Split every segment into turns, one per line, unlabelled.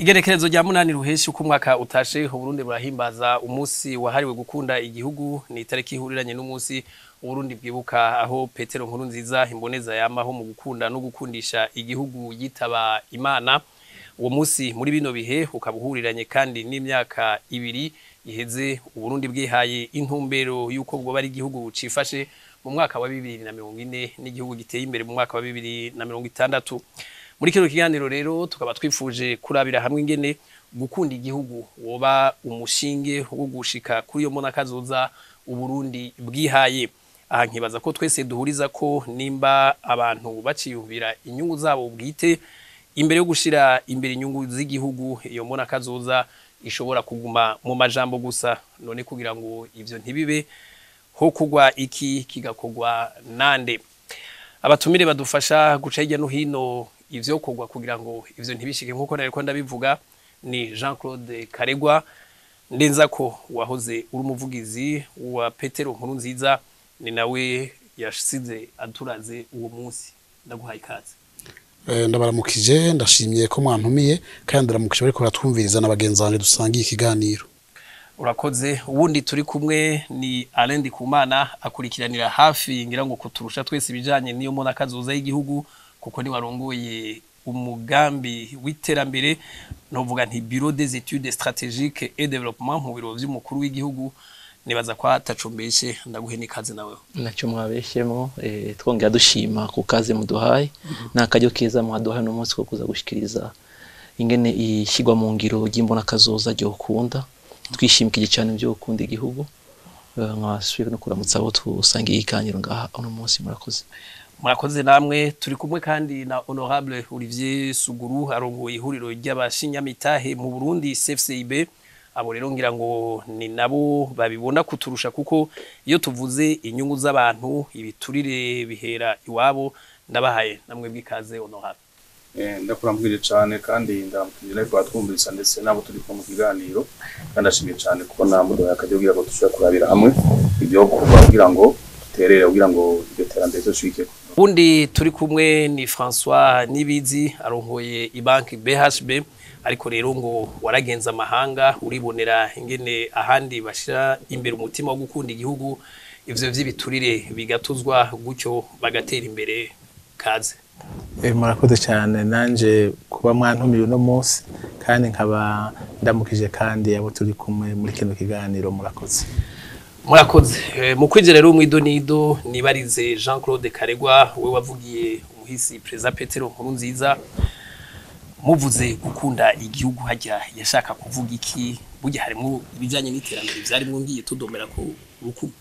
Igenekerezo rya 8 ruheshi uko umwaka utashe, Burundi burahimbaza umunsi wahariwe gukunda igihugu. Ni itariki ihuriranye n'umunsi Uburundi bwibuka aho Petero Nkurunziza, imboneza yamaho mu gukunda no gukundisha igihugu, yitaba Imana. Uwo munsi muri bino bihe ukaba uhuriranye kandi n'imyaka 2 iheze Uburundi bwihaye intumbero y'uko bwoba ari igihugu cifashe mu mwaka wa 2040 n'igihugu giteye imbere mu mwaka wa 2060. Muri kino kiganiro rero tukaba twifuje kurabira hamwe ingene gukunda igihugu woba umushinge wo gushika kuri iyo mbona kazoza Uburundi bwihaye. Aha nkibaza ko twese duhuriza ko nimba abantu baciyumvira inyungu zabo bwite imbere yo gushira imbere inyungu z'igihugu, iyo mbona kazoza ishobora kuguma mu majambo gusa. None kugira ngo ivyo ntibibe, ho kugwa iki, kigakogwa nande? Abatumire badufasha guca hirya no hino ivyo kogwa kugira ngo ivyo ntibishike, nkuko nariko ndabivuga, ni Jean Claude Karegwa Ndenzako, wahoze uri umuvugizi wa Petero Nkurunziza, ni nawe yashize aturaze uwo munsi. Ndaguhaye ikaze.
Ndabaramukije, ndashimiye ko mwantumiye, kandi ndaramukije bariko baratwumviriza na bagenzi banje dusangiye ikiganiro.
Urakoze. Uwundi turi kumwe ni Alain Ndikumana, akurikiranira hafi ngira ngo kuturusha twese ibijanye n'iyo mbona kazoza y'igihugu, kuko ni warongoye umugambi w'iterambere, novuga nti Bureau des études stratégiques et développement mu biro vy'umukuru w'igihugu. Nibaza ko atacumbeshe. Ndaguhe n'ikaze nawe.
Nacyo mwabeshyemo. Twongera dushima ku kaze muduhaye. Ni akaryo keza mwaduhaye uno munsi ko kuza gushikiriza ingene ishyirwa mu ngiro ry'imbonakazoza ryokunda, twishimikije cyane ibyo gukunda igihugu. Nkasubiye no kuramutsa abo tusangiye ikiganiro ngaha uno munsi. Murakoze.
Murakoze namwe. Turi kumwe kandi na Honorable Olivier Suguru, arongoye ihuriro ry'abashinyamitahe mu Burundi, CFCIB. Abo rero ngira ngo ni nabo babibona kuturusha, kuko iyo tuvuze inyungu z'abantu, ibiturire bihera iwabo. Ndabahaye namwe bw'ikaze, Honorable.
Ndakuramukije cyane, kandi ndaramukije nawe twumvise ndetse nabo turi kumwe mu kiganiro, kandi ndashimiye cyane kubona muduhaye akaryo kugira ngo dushobore kurabira hamwe ibyo gukorwa kugira ngo duterere, kugira ngo iryo terambere dushikeko.
Ubundi turi kumwe ni François Nibizi, arongoye ibanki BHB, ariko rero ngo waragenza amahanga, uribonera ingene ahandi bashira imbere umutima wo gukunda igihugu, ivyo vy'ibiturire bigatuzwa, gutyo bagatera imbere. Kaze.
Murakoze cyane nanje kuba mwantumiye uno munsi, kandi nkaba ndamukije kandi abo turi kumwe muri kino kiganiro. Murakoze.
Murakoze. Mu kwinjira rero mw'idonido, nibarize Jean Claude Karegwa, we wavugiye umuhisi Perezida Petero Nkurunziza. Muvuze gukunda igihugu, hajya yashaka kuvuga iki? Burya harimo ibijanye n'iterambere vyarimwo, ngiye tudomera ko urukundo?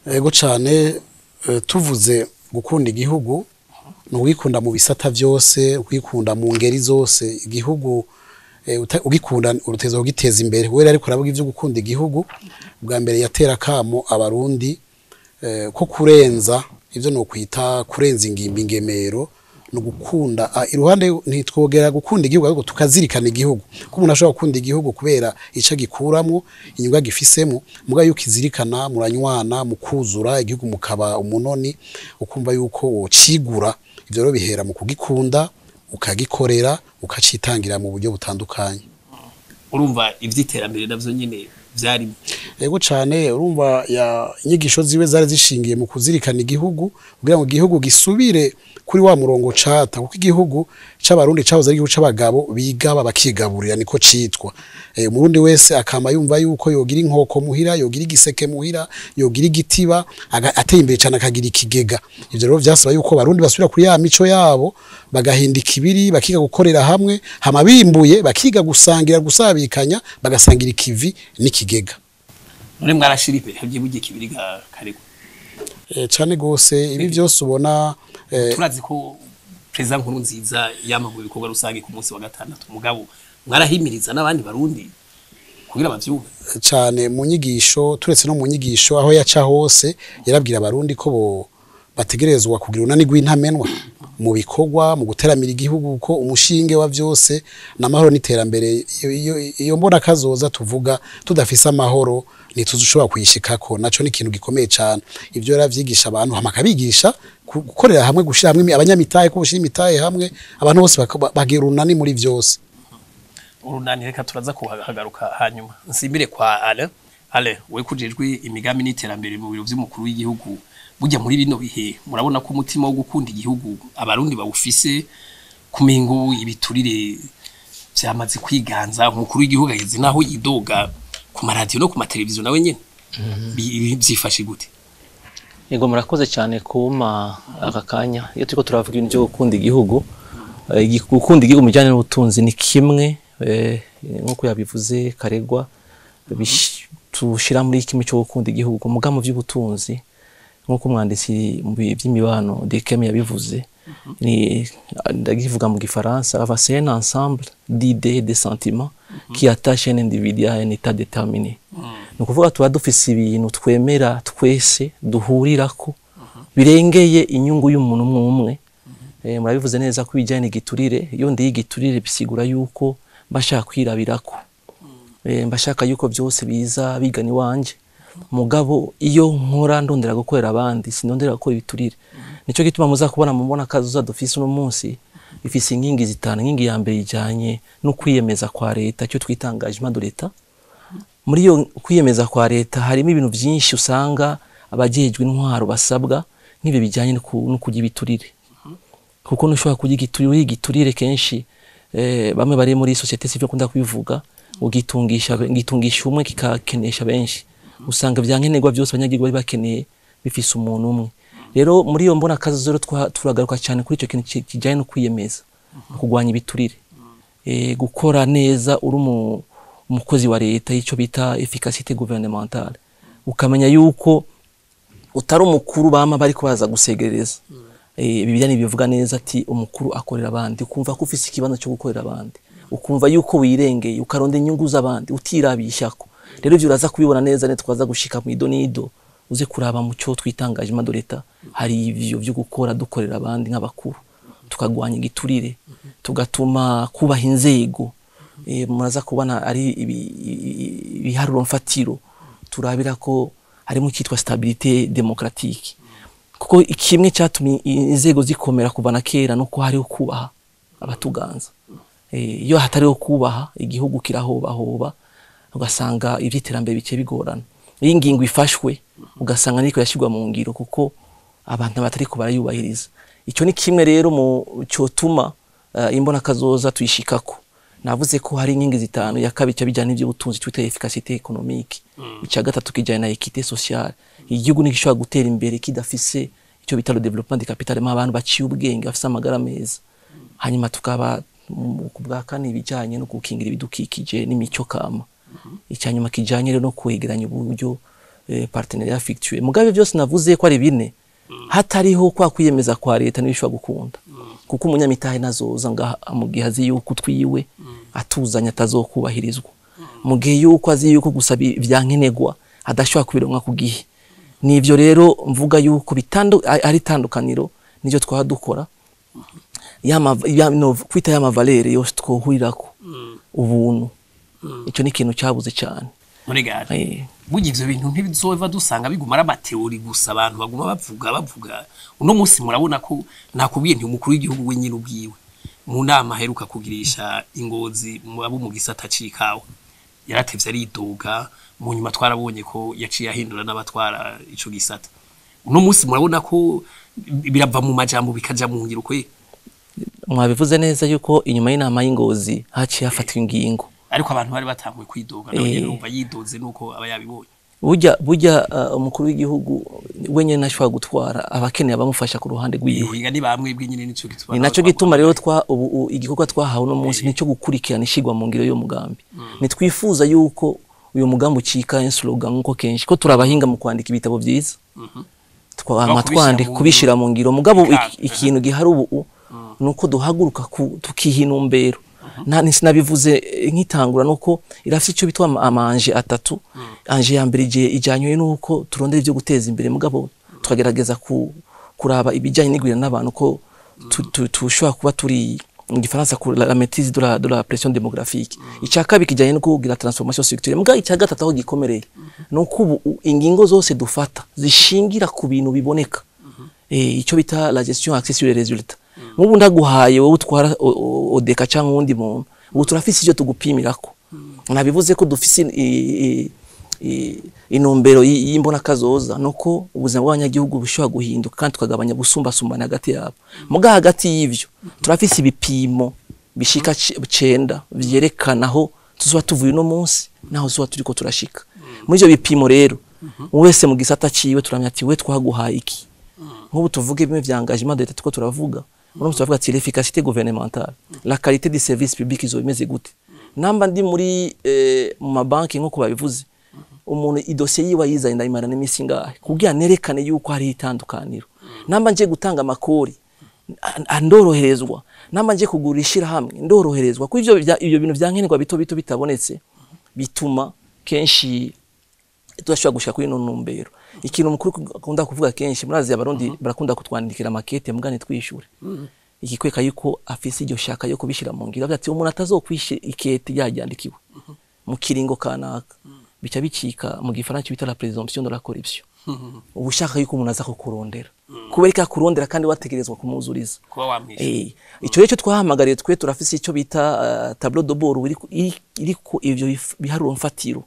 Ego cane. Tuvuze gukunda igihugu ni uwikunda mu bisata vyose, ukwikunda mu ngeri zose. Igihugu ugikunda uruteza kugiteza imbere. We ariko aravuga ivyo gukunda igihugu, bwa mbere yatera kamo Abarundi ko kurenza ivyo no kwita kurenza ingimbi ingemero no gukunda. Iruhande ntitwogera gukunda igihugu, ariko tukazirikana igihugu, ko umuntu ashobora gukunda igihugu kubera ico agikuramwo, inyungu agifisemo, muga yuko izirikana muranywana, mukuzura igihugu, mukaba umunoni, ukumva yuko wocigura. Ivyo rero bihera mu kugikunda, ukagikorera, ukacitangira mu buryo butandukanye.
Urumva ivy'iterambere navyo nyene vyarimo?
Yego cane. Urumva ya inyigisho ziwe zari zishingiye mu kuzirikana igihugu, kugira ngo igihugu gisubire kuri wa murongo cata, kuko igihugu c'Abarundi cahoze ari igihugu c'abagabo bigaba bakigaburira, niko citwa. Umurundi wese akama yumva yuko yogira inkoko muhira, yogira igiseke muhira, yogira igitiba, ateye imbere cane akagira ikigega. Ivyo rero vyasaba yuko Abarundi basubira kuri ya mico yabo, bagahinda ikibiri, bakiga gukorera hamwe, hama bimbuye bakiga gusangira, gusabikanya, bagasangira ikivi n'ikigega.
None mwarashira imbere havye burya kibiri ga Karegwa?
Cane gose. Ibi vyose ubona
Turazi ko Perezida Nkurunziza yama mu bikorwa rusange ku munsi wa gatandatu, mugabo mwarahimiriza n'abandi Barundi kugira bavyumve?
Cane. Mu nyigisho, turetse no mu nyigisho, aho yaca hose yarabwira Abarundi ko bo bategerezwa kugira unani rw'intamenwa mu bikorwa, mu guteramira igihugu, ko umushinge wa vyose n'amahoro n'iterambere. Iyo mbona kazoza tuvuga, tudafise amahoro ntituzushobora kuyishikako. Naco ni ikintu gikomeye cane. Ivyo yaravyigisha abantu, hama akabigisha gukorera hamwe, gushira hamwe abanyamitahe, ko gushira imitahe hamwe, abantu bose bagira urunani muri vyose.
Urunani reka turaza kuhagaruka hanyuma. Nsimbire kwa Alain. Alain, we kujejwe imigambi n'iterambere mu biro vy'umukuru w'igihugu, burya muri bino bihe murabona ko umutima wo gukunda igihugu abarundi bawufise? Kumengo ibiturire vyamaze kwiganza, umukuru w'igihugu ageze naho yidoga ku maradiyo no ku mateleviziyo nawe nyene. Vyifashe gute?
Yego, murakoze cyane kuma aka kanya. Iyo turiko turavuga ibintu byo gukunda igihugu, gukunda igihugu mu bijyanye n'ubutunzi ni kimwe, nk'uko yabivuze Karegwa, tushira muri kimwe cyo gukunda igihugu. Muga mu by'ubutunzi, nk'uko umwanditsi mu by'imibano Durkheim yabivuze, ni ndagivuga mu gifaransa, ava c'est un ensemble d'idées et de sentiments qui attache un individu à un état déterminé. Ni ukuvuga tuba dufise ibintu twemera twese, duhurirako, birengeye inyungu y'umuntu umwe umwe. Murabivuze neza ko ibijyanye n'igiturire, iyo ndiye igiturire bisigura yuko mbashaka kwirabirako, mbashaka yuko byose biza bigana iwanje. Mugabo iyo nkora ndondera gukorera abandi, sinondera gukora ibiturire. Nico gituma muza kubona mu mbona kazoza dufise uno munsi ifise inkingi zitanu. Inkingi ya mbere ijanye no kwiyemeza kwa leta, cyo twita engagement de l'État. Muri iyo kwiyemeza kwa leta harimo ibintu byinshi usanga abajejwe intwaro basabwa, nk'ibyo bijyanye no kurya ibiturire, kuko ntushobora kurya igiturire. Igiturire kenshi, bamwe bari muri société civile bakunda kubivuga, ugitungisha, gitungisha umwe kikakenesha benshi. Usanga vyankenerwa byose abanyagihugu bari bakeneye bifise umuntu umwe. Rero muri iyo mbona kazoza rero turagaruka cyane kuri icyo kintu kijyanye no kwiyemeza kurwanya ibiturire, gukora neza uri umukozi wa leta, icyo bita efficacité gouvernementale, ukamenya yuko utari umukuru bama bariko baza gusegereza. Bibiliya ntibivuga neza ati umukuru akorera abandi. Ukumva ko ufise ikibanza cyo gukorera abandi, ukumva yuko wirengeye, ukaronda inyungu z'abandi utirabishako. Rero ivyo uraza kubibona neza ne twaza gushika mu idonido, uze kuraba mu cyo twita engagement de l'État, hari ivyo byo gukora dukorera abandi nk'abakuru, tukagwanya igiturire, tugatuma kubaha inzego. Muraza kubona ari ibiharuro mfatiro turabira ko harimo icyitwa stabilité démocratique, kuko kimwe cyatumye inzego zikomera kuva na kera nuko hariho kubaha abatuganza. Iyo hatariho kubaha, igihugu kirahobahoba, ugasanga iby'iterambere bice bigorana. Iyo ingingo ifashwe, ugasanga niko yashyirwa mu ngiro kuko abantu batariko barayubahiriza. Icyo ni kimwe rero mu cyotuma imbona kazoza tuyishikako. Navuze ko hari inkingi zitanu. Ya kabiri cyo bijyana n'iby'ubutunzi twita efficacité économique. Icya gatatu kijyana na équité sociale. Igihugu ntigishobora gutera imbere kidafise icyo bita le développement du capital, mu abantu baciye ubwenge, bafise amagara meza. Hanyuma tukaba ku bwa kane ibijyanye no gukingira ibidukikije n'imico kama. Icya nyuma kijyanye rero no kwegeranya uburyo, partenariat fructueux. Mugabe byose navuze ko ari bine, hatariho kwa kwiyemeza kwa leta ntibishobora gukunda, kuko umunyamitahe nazoza ngaha mu gihe azi yuko utwiwe atuzanye atazokubahirizwa, mu gihe yuko azi yuko gusaba ibyankenerwa adashobora kubironka ku gihe. Nivyo rero mvuga yuko ari itandukaniro nivyo twaba dukora yama ya, no, kwita ya ma valeurs yose twohurirako, ubuntu. Ico ni ikintu cyabuze cyane.
Muri gare burya ivyo bintu ntibizova dusanga biguma ari ama théories gusa, abantu baguma bavuga bavuga. Uno munsi murabona ko nakubwiye nti umukuru w'igihugu we nyine ubwiwe mu nama aheruka kugirisha ingozi mu abo mu gisata c'ikawa yaratevye aridoga. Mu nyuma twarabonye ko yaciye ahindura n'abatwara ico gisata. Uno munsi murabona ko birava mu majambo bikaja mu ngiro kwe?
Mwabivuze neza yuko inyuma y'inama y'ingozi haciye hafatwa ingingo.
Ariko abantu bari batanguye kwidoga nawe nyene, urumva yidoze nuko aba yabibonye.
Burya umukuru w'igihugu wenyene ntashobora gutwara, abakeneye abamufasha ku ruhande rwiwe.
Yiga ni bamwe bw'inyene, nico gituma
Ni naco gituma rero twa ubu igikorwa twahawe uno munsi nico gukurikirana ishigwa mu ngiro y'uwo mugambi. Nitwifuza yuko uyu mugambi ucika slogan, nkuko kenshi ko turabahinga mu kwandika ibitabo vyiza, twama
No, kubishira
twandika
mu ngiro.
Kubishira mu ngiro. Mugabo
Bikanga.
Ikintu gihari ubu nuko duhaguruka tukiha intumbero. Nta sinabivuze nkitangura, nuko irafite icyo bitwa ama enjeux atatu. Enjeu ya mbere ijyanye nuko turondera ibyo guteza imbere, mugabo tukagerageza kuraba ibijyanye n'igwira n'abantu, ko tushobora kuba turi mu gifaransa ku la maîtrise de la pression démographique. Icya kabiri kijyanye no kugira transformation structurelle. Mugabo icya gatatu aho gikomereye nuko ubu ingingo zose dufata zishingira ku bintu biboneka, icyo bita la gestion axée sur les résultats. Nk'ubu ndaguhaye wowe utwara ODECA cyangwa uwundi muntu. Ubu turafise ivyo tugupimirako. Nabivuze ko dufise intumbero y'imbona kazoza, nuko ubuzima bw'abanyagihugu bushobora guhinduka kandi tukagabanya gusumbasumbana hagati yabo. Muga hagati y'ivyo turafise ibipimo bishika 9 vyerekana aho tuzoba tuvuye uno munsi naho tuzoba turiko turashika. Muri ivyo bipimo rero wese mu gisata ciwe turamenya ati we twaguhaye iki. Nk'ubu tuvuge bimwe vya engagement de l'État tuko turavuga, uno munsi turavuga ati l'efficacité gouvernementale, la qualité du service public izoba imeze gute. Namba ndi muri mu mabanki nk'uko babivuze, umuntu idosiye yiwe ayizanye ndayimara n'imisi ingahe kugira nerekane yuko hari itandukaniro. Namba nje gutanga amakori ndoroherezwa, namba nje kugura ishirahamwe ndoroherezwa. Kuko ivyo bintu vyankenerwa bito bito bitabonetse bituma kenshi tudashobora gushika kuri ino ntumbero. Ikintu umukuru akunda kuvuga kenshi, murazi Abarundi barakunda kutwandikira makete mugane twishure, ikikweka yuko afise iryo shaka yo kubishira mu ngiro. Avuga ati umuntu atazokwishe ikete yaryandikiwe mu kiringo kanaka, bica bicika mu gifaransa bita la présomption de la corruption. Uba ushaka yuko umuntu aza kukurondera, kubera ko akurondera kandi wategerezwa kumuzuriza.
Kuba wamwishe.
Ico rero twahamagariye, twe turafise ico bita tableau de bord iriko ivyo biharuro mfatiro,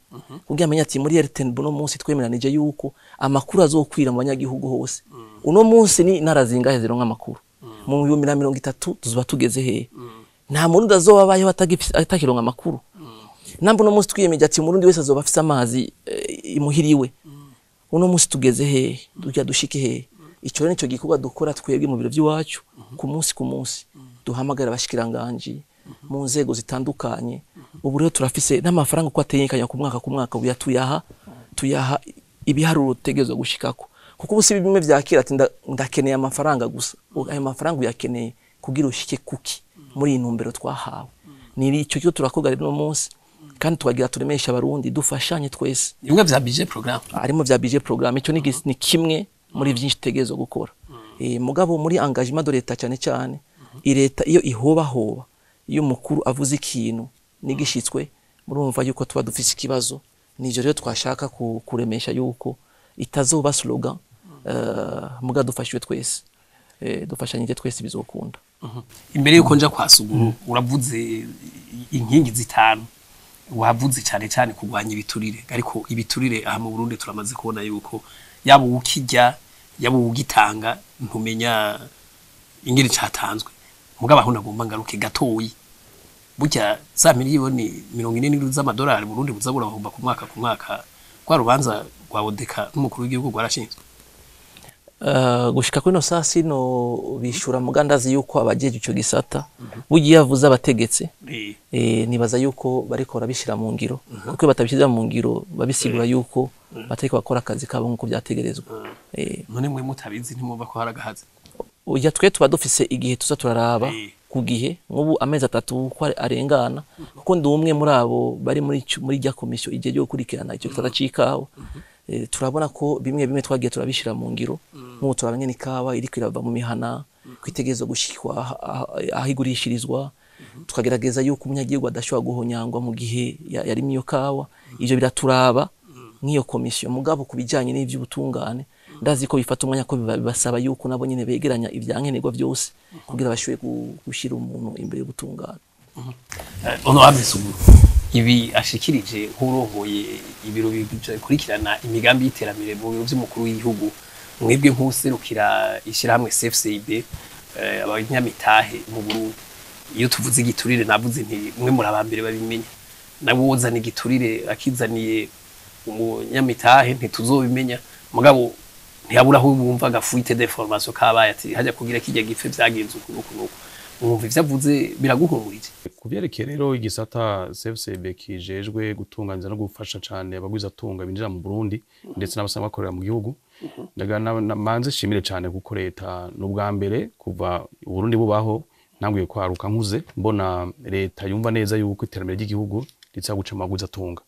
kugira amenye ati muri RTNB uno munsi twemeranije yuko amakuru azokwira mu banyagihugu hose. Uno munsi ni intara zingahe zironka amakuru? Mu 2030 tuzoba tugeze hehe? Nta murundi azoba abayeho atakironka amakuru. Namba uno munsi twiyemeje ati umurundi wese azoba afise amazi imuhiriwe, uno munsi tugeze hehe? Tugira dushike hehe? Ico rero nico gikorwa dukora twebwe mu biro by'iwacu ku munsi ku munsi, duhamagara abashikiranganji mu nzego zitandukanye. Ubu rero turafise n'amafaranga uko atenyekanya ku mwaka ku mwaka, ubu tuyaha ibiharuro tutegerezwa gushikako. Kuko ubu si bimwe vyakira ati ndakeneye amafaranga gusa. Ayo mafaranga uyakeneye kugira ushike kuki muri iyi ntumbero twahawe. Ni ico cyo turakorwa rero uno munsi, kandi tubagira turemesha Abarundi dufashanye twese.
Bimwe vya budget programme.
Harimo vya budget programme, ico ni kimwe muri vyinshi tutegerezwa gukora. Mugabo muri engagement de l'État cyane cyane, leta iyo ihobahoba, iyo umukuru avuze ikintu nigishitswe, murumva yuko tuba dufise ikibazo. Nivyo rero twashaka kuremesha yuko itazoba slogan, muga dufashwe twese, dufashanyije twese bizokunda.
Imbere yuko nja kwa Suguru, uravuze inkingi zitanu, wavuze cyane cyane kurwanya ibiturire, ariko ibiturire aha mu Burundi turamaze kubona yuko yaba ukijya yaba ugitanga ntumenya ingene catanzwe. Mugabo aho nagomba ngaruke gatoyi, burya za miliyoni 47 z'amadolari Burundi buza burahomba ku mwaka ku mwaka, kwa rubanza rwa Odeka n'umukuru w'igihugu rwarashinzwe.
Gushika kuri no saa sino bishura, mugandazi yuko abajeje ico gisata bugiye yavuze abategetse, nibaza yuko bariko barabishira mu ngiro, kuko iyo batabishyize mu ngiro babisigura yuko batariko bakora akazi kabo nk'uko vyategerezwa.
None mwe mutabizi ntimwumva ko hari agahazi?
Oya, twe tuba dufise igihe tuza turaraba ku gihe, nk'ubu amezi 3 uko arengana, kuko ndi umwe muri abo bari muri rya komisiyo igihe cyo gukurikirana icyo gisata c'ikawa. Turabona ko bimwe bimwe twagiye turabishira mu ngiro. Nk'ubu turabona nyene ikawa iriko irava mu mihana kwitegerezwa gushikwa aho igurishirizwa, tukagerageza yuko umunyagihugu adashobora guhonyangwa mu gihe yarimye iyo kawa. Ivyo biraturaba nk'iyo komisiyo. Mugabo ku bijanye n'ivy'ubutungane, ndazi ko bifata umwanya, ko bibasaba yuko nabo nyene begeranya ivyankenerwa vyose kugira bashobore gushira umuntu imbere y'ubutungane.
Honorable Suguru, ibi ashikirije nk'urongoye ibiro bikurikirana imigambi y'iterambere mu biro vy'umukuru w'igihugu, mwebwe nk'userukira ishyirahamwe CFCIB, abanyamitahe mu Burundi, iyo tuvuze igiturire navuze nti mwe muri abambere babimenya, nawe wozana igiturire akizaniye umunyamitahe ntituzobimenya, mugabo ntiyabura aho bumva aga fuite d'information kabaye, ati hajya kugira kijya gipfe vyagenze uku n'uku n'uku. Mwumva ivyo avuze biraguhumurije?
Ku vyerekeye rero igisata CFCB kijejwe gutunganiza no gufasha cane abagwizatunga binjira mu Burundi ndetse n'abasanzwe bakorera mu gihugu, ndaga manze shimire cane kuko leta n'ubwa mbere kuva Uburundi bubaho ntanguye kwaruka nkuze mbona leta yumva neza yuko iterambere ry'igihugu riza guca mu bagwizatunga,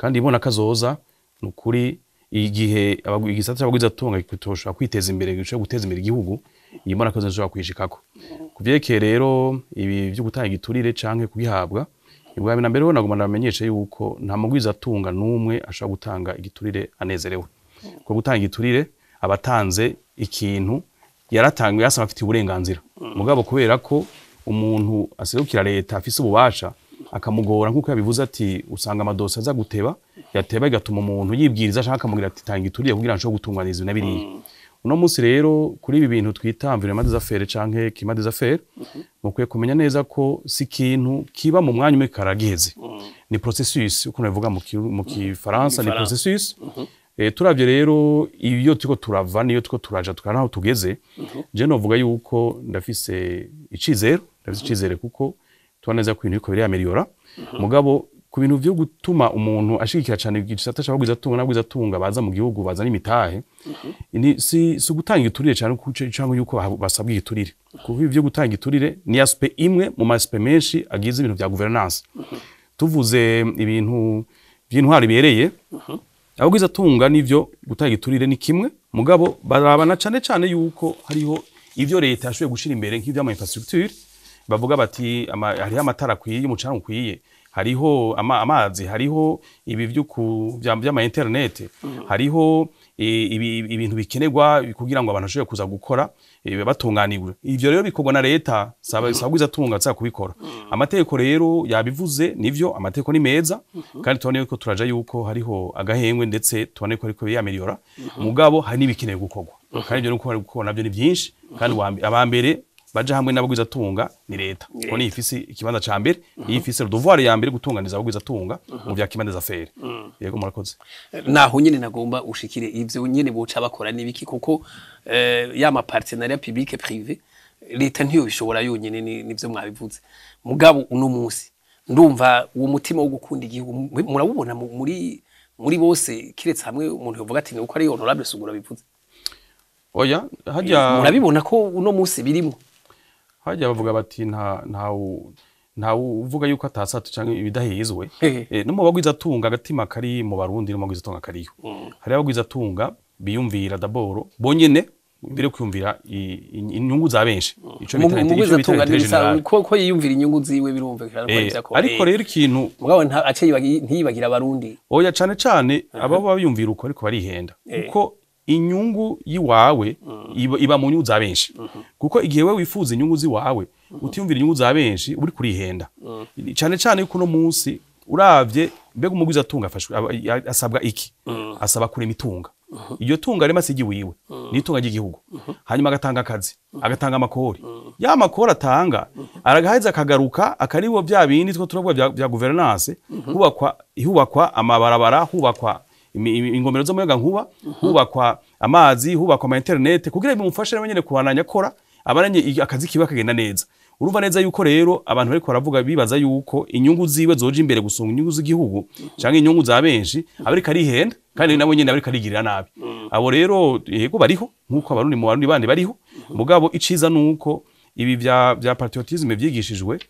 kandi ibona kazoza nukuri igihe igisata c'abagwizatunga kitoshobora kwiteza imbere, gishobora guteza imbere igihugu, iyi mbona kazoza ishobora kwishikako. Ku vyerekeye rero ibi vyo gutanga igiturire canke kugihabwa, ubwa mbere na mbere nagomba ndabamenyeshe yuko nta mugwizatunga n'umwe ashobora gutanga igiturire anezerewe, kuko gutanga igiturire abatanze ikintu yaratanga yasaba afite uburenganzira, mugabo kubera ko umuntu aserukira leta afise ububasha Akamugora nkuko yabivuze ati usanga amadosiye aza guteba, yateba igatuma umuntu yibwiriza ashaka akamubwira ati tanga ituriye kugira ngo nshobore gutunganiza ibi na biriya. Uno munsi rero kuri ibi bintu twita environnement des affaires canke climat des affaires, mukwiye kumenya neza ko si ikintu kiba mu mwanya umwe karagiheze, ni processus uko nabivuga mu Kifaransa, ni
Gifaransa.
processus. Turavye rero iyo turiko turava niyo turiko turaja tukana aho tugeze, je novuga yuko ndafise icizere kuko tubona neza ko ibintu biriko biriyameliyora. Mugabo ku bintu vyo gutuma umuntu ashigikira cane igisata c'abagwizatunga n'abagwizatunga baza mu gihugu bazana imitahe, ni si ugutanga igiturire cane canke yuko basabwa igiturire, kuko ivyo gutanga igiturire ni aspect imwe mu ma aspect menshi agize ibintu vya gouvernance. Tuvuze ibintu vy'intwaro ibereye, abagwizatunga n'ivyo gutanga igiturire ni kimwe, mugabo barabana cane cane yuko hariho ivyo leta yashoboye gushira imbere nk'ivy'ama infrastructure. Bavuga bati hariho amatara akwiye, umucanga ukwiye, hariho amazi, hariho ibi vy'ama internet, hariho ibintu bikenerwa kugira ngo abantu bashobore kuza gukora batunganiwe. Ivyo rero bikorwa na leta, saba tunga tsa kubikora. Amategeko rero yabivuze, nivyo, amategeko ni meza kandi tubone yuko turaja yuko hariho agahengwe, ndetse tubone ko ariko biyameliyora. Mugabo hari n'ibikenewe gukorwa, kandi ivyo nuko bari gukora navyo ni byinshi, kandi abambere baja hamwe n'abagwizatunga ni leta, kuko niyo ifise ikibanza ca mbere, niyo ifise devoir ya mbere gutunganiza abagwizatunga mu vya climat des affaires. Yego, murakoze.
Naho nyene nagomba ushikire ivyo nyene boca bakora nibiki, kuko ya ma partenariat public privé leta ntiyo bishobora yonyene, nivyo mwabivuze. Mugabo uno munsi ndumva uwo mutima wo gukunda igihugu murawubona muri bose, kiretse hamwe umuntu yovuga ati ni uko ari honorable Sugura bivuze.
Oya, hajya
Murabibona ko uno munsi birimo?
Hajya bavuga bati nta uvuga yuko atasatu canke ibidahizwe. No mu bagwizatunga, agatima kari mu Barundi no mu bagwizatunga kariyo. Hari abagwizatunga biyumvira d'abord bonyene mbere yo kwiyumvira inyungu za benshi, ico bita
Mugwizatunga
intérêt général.
ko yiyumvira inyungu ziwe birumvikana ko ivyo akora.
Ariko rero ikintu
Mugabo ace ntiyibagira Abarundi.
Oya, cane cane aba biyumvira uko ariko barihenda, kuko inyungu yiwawe iba mu nyungu za benshi, kuko igihe wewe wifuza inyungu ziwawe utiyumvira inyungu za benshi uri kurihenda cane cane. Yuko uno munsi uravye mbega umugwiza atunga afashwe asabwa iki? Asaba kurema itunga. Iryo tunga rema si iwiwe, ni itunga ry'igihugu. Hanyuma agatanga akazi, agatanga amakori. Ya makori atanga aragaheza akagaruka akaribo bya bindi two turavuga bya gouvernance, hubakwa amabarabara, hubakwa ingomero z'umuyaga nkuba, hubakwa amazi, hubakwa ama internet, kugira bimufashe nawe nyene kubananya akora abaranye akazi kiwe kagenda neza. Urumva neza yuko rero abantu bariko baravuga bibaza yuko inyungu ziwe zoja imbere gusumba inyungu z'igihugu canke inyungu za benshi, abariko arihenda kandi nabo nyene abariko arigirira nabi. Abo rero yego bariho, nkuko Abarundi mu Barundi bandi bariho. Mugabo iciza nuko ibi vya patriotisme vyigishijwe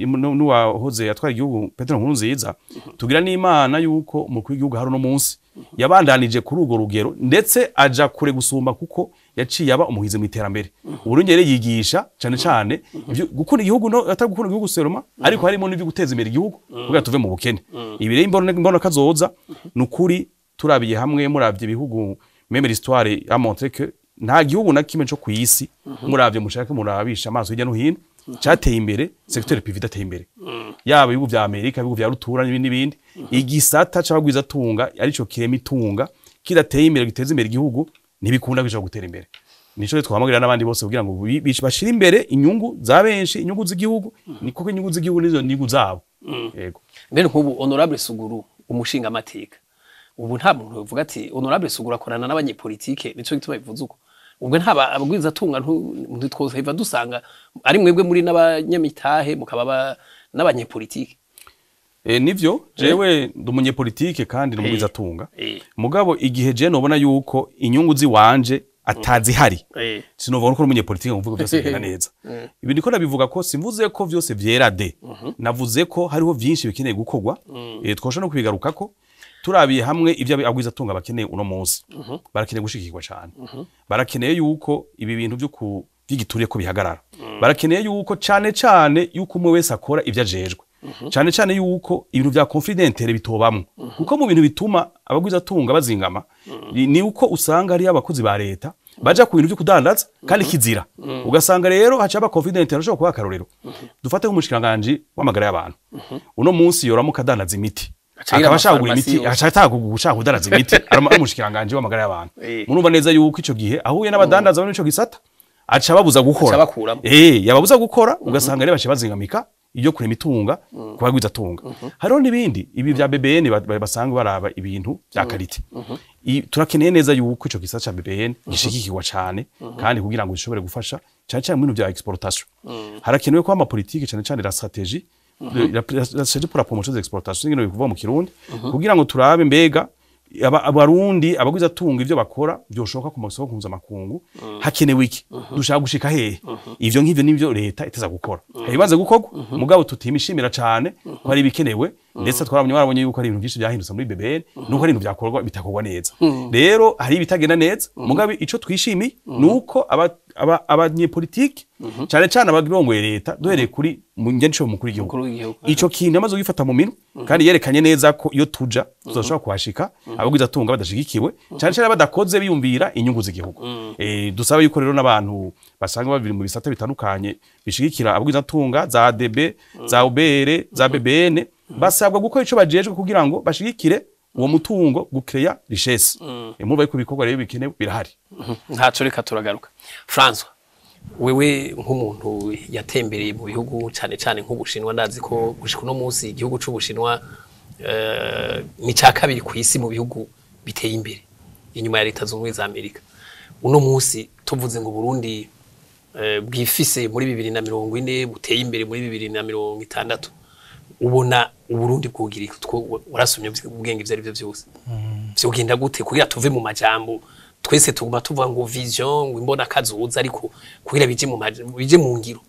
n'uwahoze atwara igihugu Petero Nkurunziza, tugira n'Imana yuko umukuru w'igihugu hari uno munsi yabandanije kuri urwo rugero, ndetse aja kure gusumba, kuko yaciye aba umuhizi mu iterambere. Uburundi rero yigisha cane cane ivyo gukunda igihugu, no atari gukunda igihugu seulement, ariko harimo n'ivyo guteza imbere igihugu kugira tuve mu bukene. Ibi rero imbona kazoza nukuri turabiye hamwe, muravye ibihugu, même l'histoire a montré que nta gihugu na kimwe co kw'isi, muravye mushake murabisha amaso hirya no hino, cateye imbere secteur privé idateye imbere. Yaba ibihugu vya Amerika, ibihugu vya rutura n'ibindi n'ibindi, igisata c'abagwiza tunga arico kirema itunga kidateye imbere giteza imbere igihugu, ntibikunda bishobora gutera imbere. Nico rero twahamagarira n'abandi bose kugira ngo bashire imbere inyungu za benshi, inyungu z'igihugu, ni kuko inyungu z'igihugu nizo nyungu zabo. Yego.
Mbere nk'ubu honorable Suguru umushinga amateka, ubu nta muntu uvuga ati honorable Suguru akorana n'abanyepolitike, nico gituma bivuze uko. Ubwo nta abagwiza tunga ntitwoheva dusanga ari mwebwe muri n'abanyamitahe mukaba n'abanyepolitike.
Nivyo, jewe ndi umunyepolitike kandi ndi umugwizatunga. Mugabo igihe je nobona yuko inyungu ziwanje atazihari, sinovuga ko uri umunyepolitike ngo mvuge vyose bigenda neza. Ibi ndiko ndabivuga ko simvuze ko vyose vyera de, navuze ko hariho vyinshi bikeneye gukorwa. Twosha no kubigarukako. Turabiye hamwe ivyo abagwizatunga bakeneye uno munsi, barakeneye gushigikirwa cane, barakeneye yuko ibi bintu vyo ku vy'igituriye ko bihagarara, barakeneye yuko cane cane yuko umwe wese akora ivyo ajejwe. Cyane cyane yuko ibintu vya conflit d'intérêt bitobamwo, kuko mu bintu bituma abagwizatunga bazingama ni uko usanga ari abakozi ba leta baja ku bintu vyo kudandaza kandi kizira, ugasanga rero haca aba conflit d'intérêt. Ushobora kuba akarorero, dufate nk'umushikiranganji w'amagara y'abantu uno munsi yoramuka adandaza imiti,
aca
akaba ashaka kugura
amafarumasi
imiti
yose.
Aca ataka gushaka kudandaza imiti ari umushikiranganji w'amagara y'abantu. Murumva neza yuko ico gihe ahuye n'abadandaza bari muri ico gisata, aca babuza gukora.
Aca abakuramwo.
Yababuza gukora, ugasanga rero baca bazingamika iyo kurema itunga kubagwiza tunga. Hariho n'ibindi, ibi vya BBN, basanga baraba ibintu vya qualité. Turakeneye neza yuko ico gisata ca BBN gishigikirwa cane, kandi kugira ngo gishobore gufasha cane cane mu bintu vya exportation. Harakenewe ko ama politique, cane cane la stratégie, la stratégie pour la promotion des exportations, ngene bikuvuga mu Kirundi, kugira ngo turabe mbega abarundi abagwiza tunga ivyo bakora byoshoka ku masoko mpuzamakungu, hakenewe iki, dushaka gushika hehe. Ivyo nk'ivyo nivyo leta iteza gukora. Ibibanze gukorwa, mugabo tutimishimira cane ko ari ibikenewe, ndetse twarabonye, barabonye yuko ari ibintu byinshi byahindutse muri BBN, nuko ari ibintu byakorwa bitakorwa neza. Rero hari ibitagenda neza, mugabo ico twishimiye nuko abanyepolitike, cane cane abarongoye leta, duhereye kuri ngenco mukuru w'igihugu,
Mukuru w'igihugu.
ico kintu yamaze kugifata mu minwe, kandi yerekanye neza ko iyo tuja tuzoshobora kuhashika abagwiza tunga badashigikiwe, cane cane badakoze biyumvira inyungu z'igihugu. Dusaba yuko rero n'abantu basanga babiri mu bisata bitandukanye bishigikira abagwiza tunga, za ADB, za OBR, za BBN, basabwa gukora ico bajejwe kugira ngo bashigikire uwo mutungo gucréa richesse. Murumva yuko ibikorwa rero bikenewe birahari.
Ntaco, reka turagaruka. François, wewe nk'umuntu yatembereye mu bihugu, cane cane nk'Ubushinwa, ndazi ko gushika uno munsi igihugu c'Ubushinwa ni ca kabiri ku isi mu bihugu biteye imbere inyuma ya Leta Zunze Ubumwe za Amerika. Uno munsi tuvuze ngo Burundi bwifise muri 2040, buteye imbere muri 2060, ubona Uburundi bwogira iki? Warasomye ubwenge, ivyo ari byo vyose vyogenda gute kugira tuve mu majambo? Twese tuguma tuvuga ngo vision, ngo imbona kazoza, ariko kugira bije mu ngiro.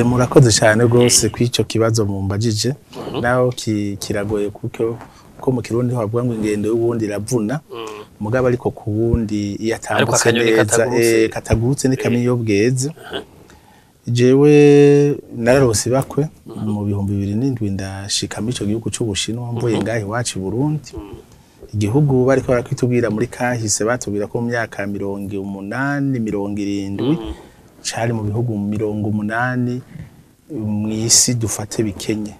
Murakoze cyane rwose kw'icyo kibazo mumbajije. Naho kiragoye, kuko ko mu Kirundi bavuga ngo ingendo y'ubundi iravuna, mugabo ariko ku wundi iyo atambutse
akanyoni
neza
katagurutse.
Katagurutse ntikamenya iyo bweze. Jewe nararose bakwe mu 2007 ndashika muri ico gihugu c'Ubushinwa, mvuye ngaho iwacu i Burundi. Igihugu bariko barakitubwira muri kahise, batubwira ko mu myaka 80, 70 cari mu bihugu 80 mw'isi dufate bikenye,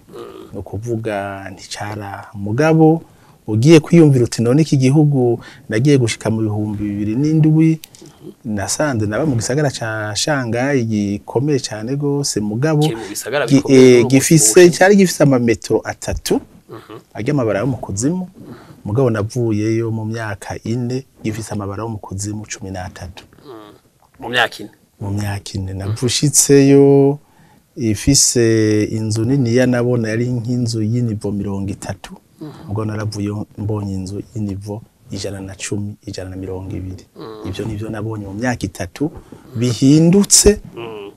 ni ukuvuga nticara. Mugabo ugiye kwiyumvira uti none iki gihugu, nagiye gushika mu 2007, nasanze naba mu gisagara ca Shanghai gikomeye cyane gose, mugabo
Kiri mu bisagara bikomeye muri ubu
gifise
Bushinwa.
Cyari gifise amametero 3 ajya amabara yo mu kuzimu, mugabo navuyeyo mu myaka 4 gifise amabara yo mu kuzimu 13.
Mu myaka 4?
Mu myaka 4. Navushitseyo ifise inzu niniya, nabona yari nk'inzu y'iniveau 30, ubwo naravuyeyo mbonye inzu y'iniveau 110, 120. Ivyo nivyo nabonye mu myaka 3 bihindutse.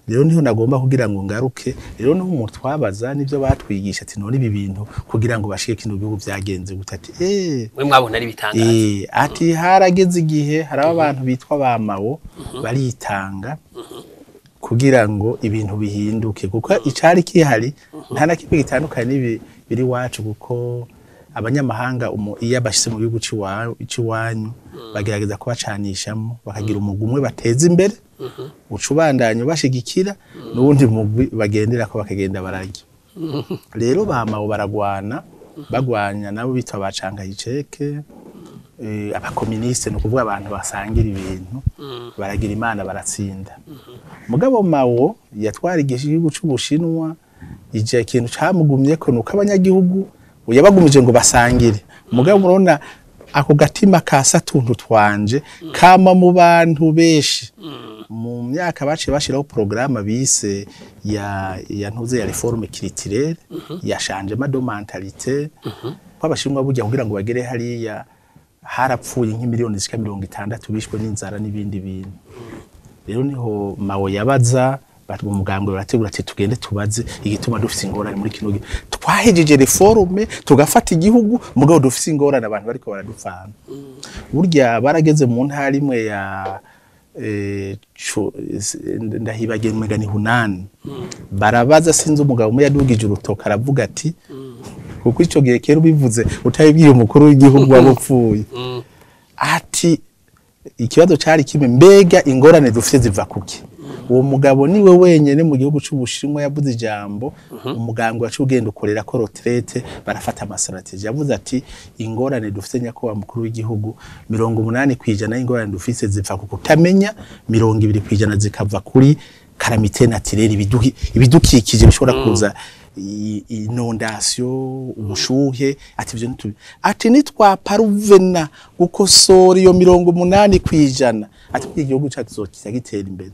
Rero niho nagomba kugira ngo ngaruke. Rero niho umuntu twabaza nivyo batwigisha ati none ibi bintu kugira ngo bashike kino gihugu vyagenze gute? Ati
mwe mwabona ari bitangaza.
Ati harageze igihe haraba abantu bitwa ba Mao baritanga kugira ngo ibintu bihinduke, kuko icari kihari nta na kimwe gitandukanye n'ibi biri iwacu, kuko abanyamahanga iyo abashyize mu gihugu c'iwanyu bagerageza kubacanishamo, bakagira umugwi umwe bateza imbere, uca ubandanya ubashigikira, n'uwundi mugwi bagenderako bakagenda bararya. Rero ba Mao baragwana, bagwanya nabo bitwa ba Chiang Kai-shek, abakoministe, ni ukuvuga abantu basangira ibintu, baragira Imana baratsinda. Mugabo Mao yatwara igihugu c'Ubushinwa, ije ikintu camugumyeko nuko abanyagihugu yabagumije ngo basangire. Mugabo murabona ako gatima ka satuntu twanje kama mu bantu benshi. Mu myaka baciye bashiraho porogaramu bise ya ntuze ya réforme culturelle, ya changement de mentalité, ko Abashinwa burya kugira ngo bagere hariya harapfuye nk'imiliyoni zishika 60 bishwe n'inzara n'ibindi bintu. Rero niho Mao yabaza bati mu mugambwe barategura ati tugende tubaze igituma dufise ingorane muri kino gihe twahejeje réforme tugafata igihugu, mugabo dufise ingorane, abantu bariko baradupfana. Burya barageze mu ntara imwe ya Ndahibagiye umenga ni Hunan. Barabaza, sinzi, umugabo umwe yadugije urutoka aravuga ati, kuko ico gihe kera ubivuze utabibwiye umukuru w'igihugu waba upfuye, ati ikibazo cari kimwe: mbega ingorane dufite ziva kuki? Uwo mugabo niwe wenyene mu gihugu c'Ubushinwa yavuze ijambo, umuganga wacu ugenda ukorera ko retraite, barafata ama stratégies. Yavuze ati: "Ingorane dufite, nyakubahwa mukuru w'igihugu, 80% y'ingorane dufite ziva ku kutamenya, 20% zikava kuri calamité naturelle, ibidukikije bishobora kuza, inondation, ubushuhe." Ati ivyo ntitubi, ati nitwaparuvena gukosora iyo 80%, ati igihugu cacu kizokiza gitera imbere.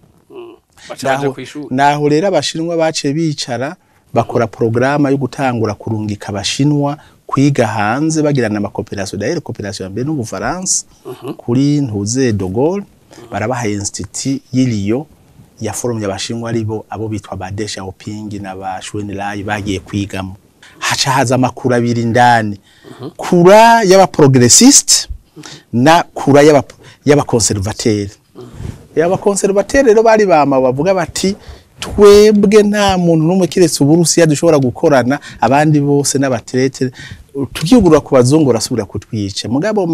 Baca baja kw'ishuri.
Naho rero Abashinwa baciye bicara bakora porogaramu yo gutangura kurungika Abashinwa kwiga hanze, bagirana ama coopérations. D'ailleurs, coopération ya mbere n'Ubufaransa kuri ntuze de Gaulle, barabahaye institut y'Iliyo ya forumye Abashinwa, aribo abo bitwa ba Deng Xiaoping na ba Chou Enlai bagiye kwigamo. Haca haza amakuru abiri indani: courant y'aba progressistes na courant y'aba conservateurs. Y'aba conservateurs rero bari bama bavuga bati: "Twebwe nta muntu n'umwe kiretse Uburusiya dushobora gukorana, abandi bose n'aba traîtres, tukiyugurura ku bazungu barasubira kutwica." Mugabo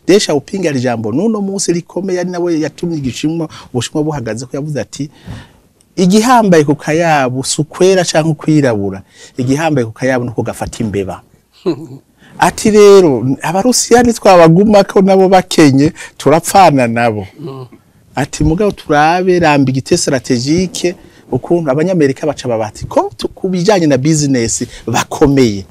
Deng Xiaoping ari ijambo n'uno munsi rikomeye, ari nawe yatumye igishimwa Ubushinwa buhagaze, ko yavuze ati: "Igihambaye ku kayabu si ukwera canke ukwirabura, igihambaye ku kayabu nuko gafata imbeba." Ati rero Abarusiya nitwabagumako nabo bakenye turapfana nabo. Ati mugabo turabe l'ambiguïté stratégique, ukuntu Abanyamerika baca babati ko ku bijanye na business bakomeye,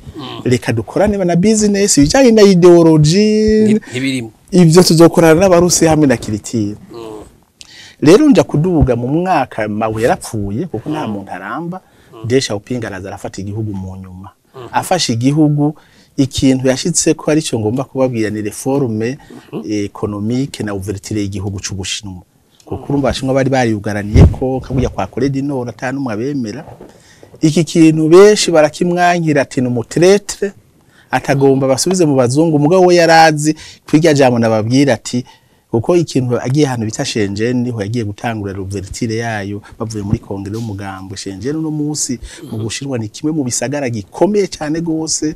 reka dukorane na business, ibijanye na idéologie
ntibirimo.
Ivyo tuzokorana n'Abarusiya hamwe na kiritire. Rero nja kuduga mu mwaka Mao yarapfuye, kuko nta muntu aramba. Deng Xiaoping araza arafata igihugu. Mu nyuma afashe igihugu, ikintu yashitse ko arico ngomba kubabwira ni réforme économique na ouverture y'igihugu c'Ubushinwa, kuko urumva Abashinwa bari bariyugaraniye ko kabuya kwa Corée du Nord ata numwe abemera. Iki kintu benshi barakimwankira, ati ni umu traître, atagomba basubize mu bazungu. Mugabo we yarazi kwirya jambo nababwira, ati kuko ikintu agiye ahantu bita Shenzhen niho yagiye gutangura l'ouverture yayo, bavuye muri congrès y'umugambo. Shenzhen uno munsi mu Bushinwa ni kimwe mu bisagara gikomeye cyane gose,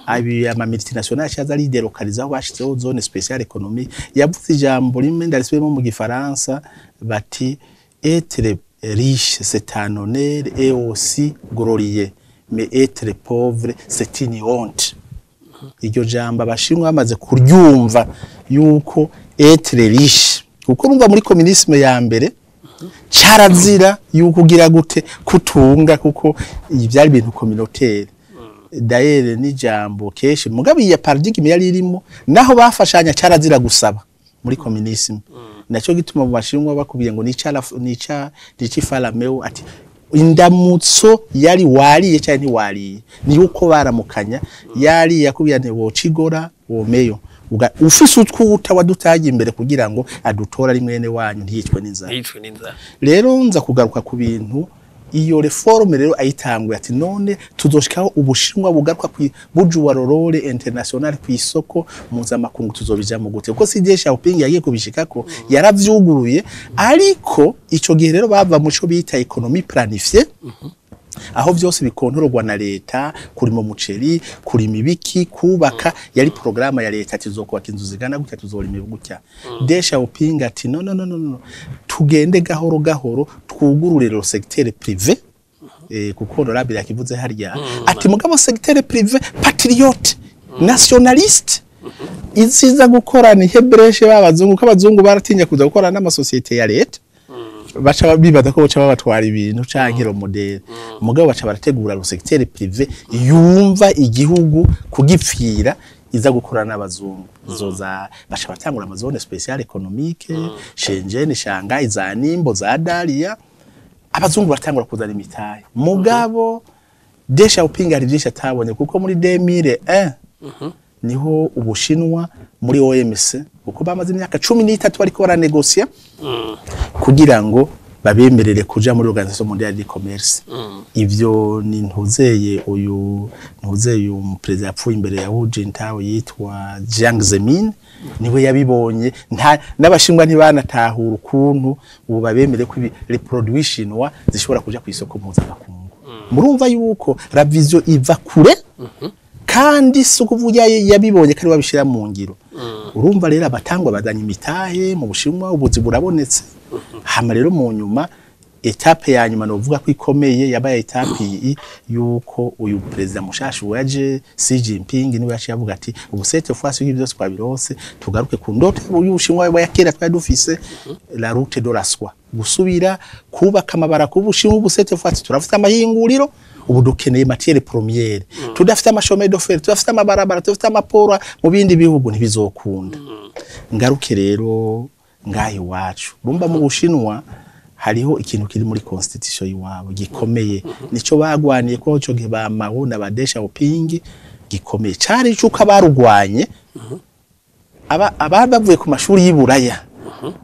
abi ama multinationales cyaza ari délocaliser, aho bashizeho zone spéciale économique. Yavuze ijambo rimwe ndarisubiyemo mu gifaransa, bati: "Être riche, c'est un honneur et aussi glorieux, mais être pauvre, c'est une honte." Iryo jambo Abashinwa bamaze kuryumva yuko être riche, kuko urumva muri communisme ya mbere carazira yuko ugira gute kutunga, kuko ibi byari ibintu communautaire. D'ailleurs n'ijambo kenshi mugabo iya paradigme yari irimo, naho bafashanya, carazira gusaba muri communisme. Naco gituma mu Bashinwa bakubwiye ngo nica nica ifarameo, ati indamutso yari wariye cyangwa ntiwariye, ni uko baramukanya yari yakubwiye nti wocigora womeyo. Ufise utwuta wadutaye imbere kugira ngo adutora ari mwene wanyu ntiyicwe n'inzara.
Ntiyicwe n'inzara.
Rero nza kugaruka ku bintu iyo réforme rero ayitanguye, ati none tuzoshikaho Ubushinwa bugaruka ku bujuwa rôle international ku isoko mpuzamakungu, tuzobijamo gute? Kuko si Deng Xiaoping yagiye kubishikako, yaravyuguruye. Ariko ico gihe rero bava mu co bita économie planifiée, aho vyose bikontororwa na leta, kurima umuceri, kurima ibiki, kubaka, yari programme ya leta, tuzokubaka inzu zigana gutya, tuzorima gutya. Deng Xiaoping ati: "No, no, no, no, no, tugende gahoro gahoro, twugurure le secteur privé." Kuko honorable yakivuze harya, ati mugabo secteur privé patriote nationaliste iziza gukorana ihebreshe b'abazungu, ko abazungu baratinya kuza gukorana n'amasosiyete ya leta, baca bibaza ko baca babatwara ibintu canke le modèle. Mugabo baca barategura le secteur privé yumva igihugu kugipfira, iza gukorana n'abazungu. Izo za baca batangura ama zones spéciales économiques, Shenzhen, Shanghai, za Ningbo, za Dalian, abazungu batangura kuzana imitahe. Mugabo Deng Xiaoping hari byinshi atabonye, kuko muri 2001 niho Ubushinwa muri OMC, kuko bamaze imyaka 13 bariko baranegosia kugira ngo babemerere kuja muri Organisation Mondiale du Commerce. Ivyo ni ntuzeye uyu, ntuzeye uyu perezida yapfuye imbere ya Hu Jintao yitwa Jiang Zemin. Niwe yabibonye, n'abashinwa ntibanatahura ukuntu ubu babemere ko les produits chinois zishobora kuja ku isoko mpuzamakungu. Murumva yuko la vision iva kure, kandi si ukuvuga yabibonye kandi babishira mu ngiro. Urumva rero abatangwa bazanye imitahe mu Bushinwa, ubuzi burabonetse. Hama rero mu nyuma, étape ya nyuma novuga ko ikomeye yabaye étape yuko uyu perezida mushasha waje, Xi Jinping, niwe yaciye avuga ati: "Ubu cette fois ci byose twabirose, tugaruke ku ndoto y'Ubushinwa ya kera twari dufise, la route de la soie, gusubira kubaka amabara ku Bushinwa. Ubu cette fois ci turafite amahinguriro, ubu dukeneye matière première. Tudafite ama chemins de fer, tudafite amabarabara, tudafite ama ports mu bindi bihugu, ntibizokunda." Ngaruke rero ngaha iwacu. Urumva mu Bushinwa hariho ikintu kiri muri constitution y'iwabo gikomeye, nico bagwaniye ko ico gihe ba Mao na ba Deng Xiaoping. Gikomeye cari cuko abarugwanye aba bavuye ku mashuri y'Iburaya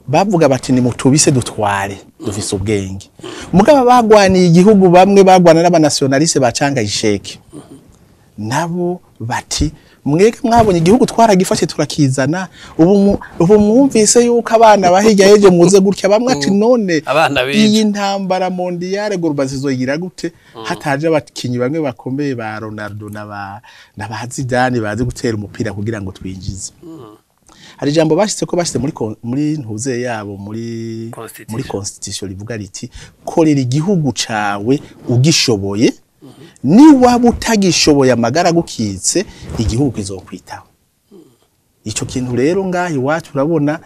bavuga bati: "Nimutubise dutware, dufise ubwenge." Mugabo bagwaniye igihugu, bamwe bagwana n'aba nationalistes ba Chiang Kai-shek, nabo bati: "Mwege mwabonye igihugu twaragifashe turakizana, ubu mwumvise yuko abana bahijya heje muze gutya." Bamwe ati: "None
Abana b'ejo.
iyi ntambara mondiale globalisation gute hataje abakinyi bamwe bakomeye ba Ronaldo na ba Zidane bazi gutera umupira kugira ngo twinjize?" Hari ijambo bashyize ko bashyize muri ntuze yabo, muri
Constitution.
muri constitution, rivuga riti: "Korera igihugu cawe ugishoboye, niwaba utagishoboye amagara gukitse, igihugu kizokwitaho." Ico kintu rero ngaha iwacu urabona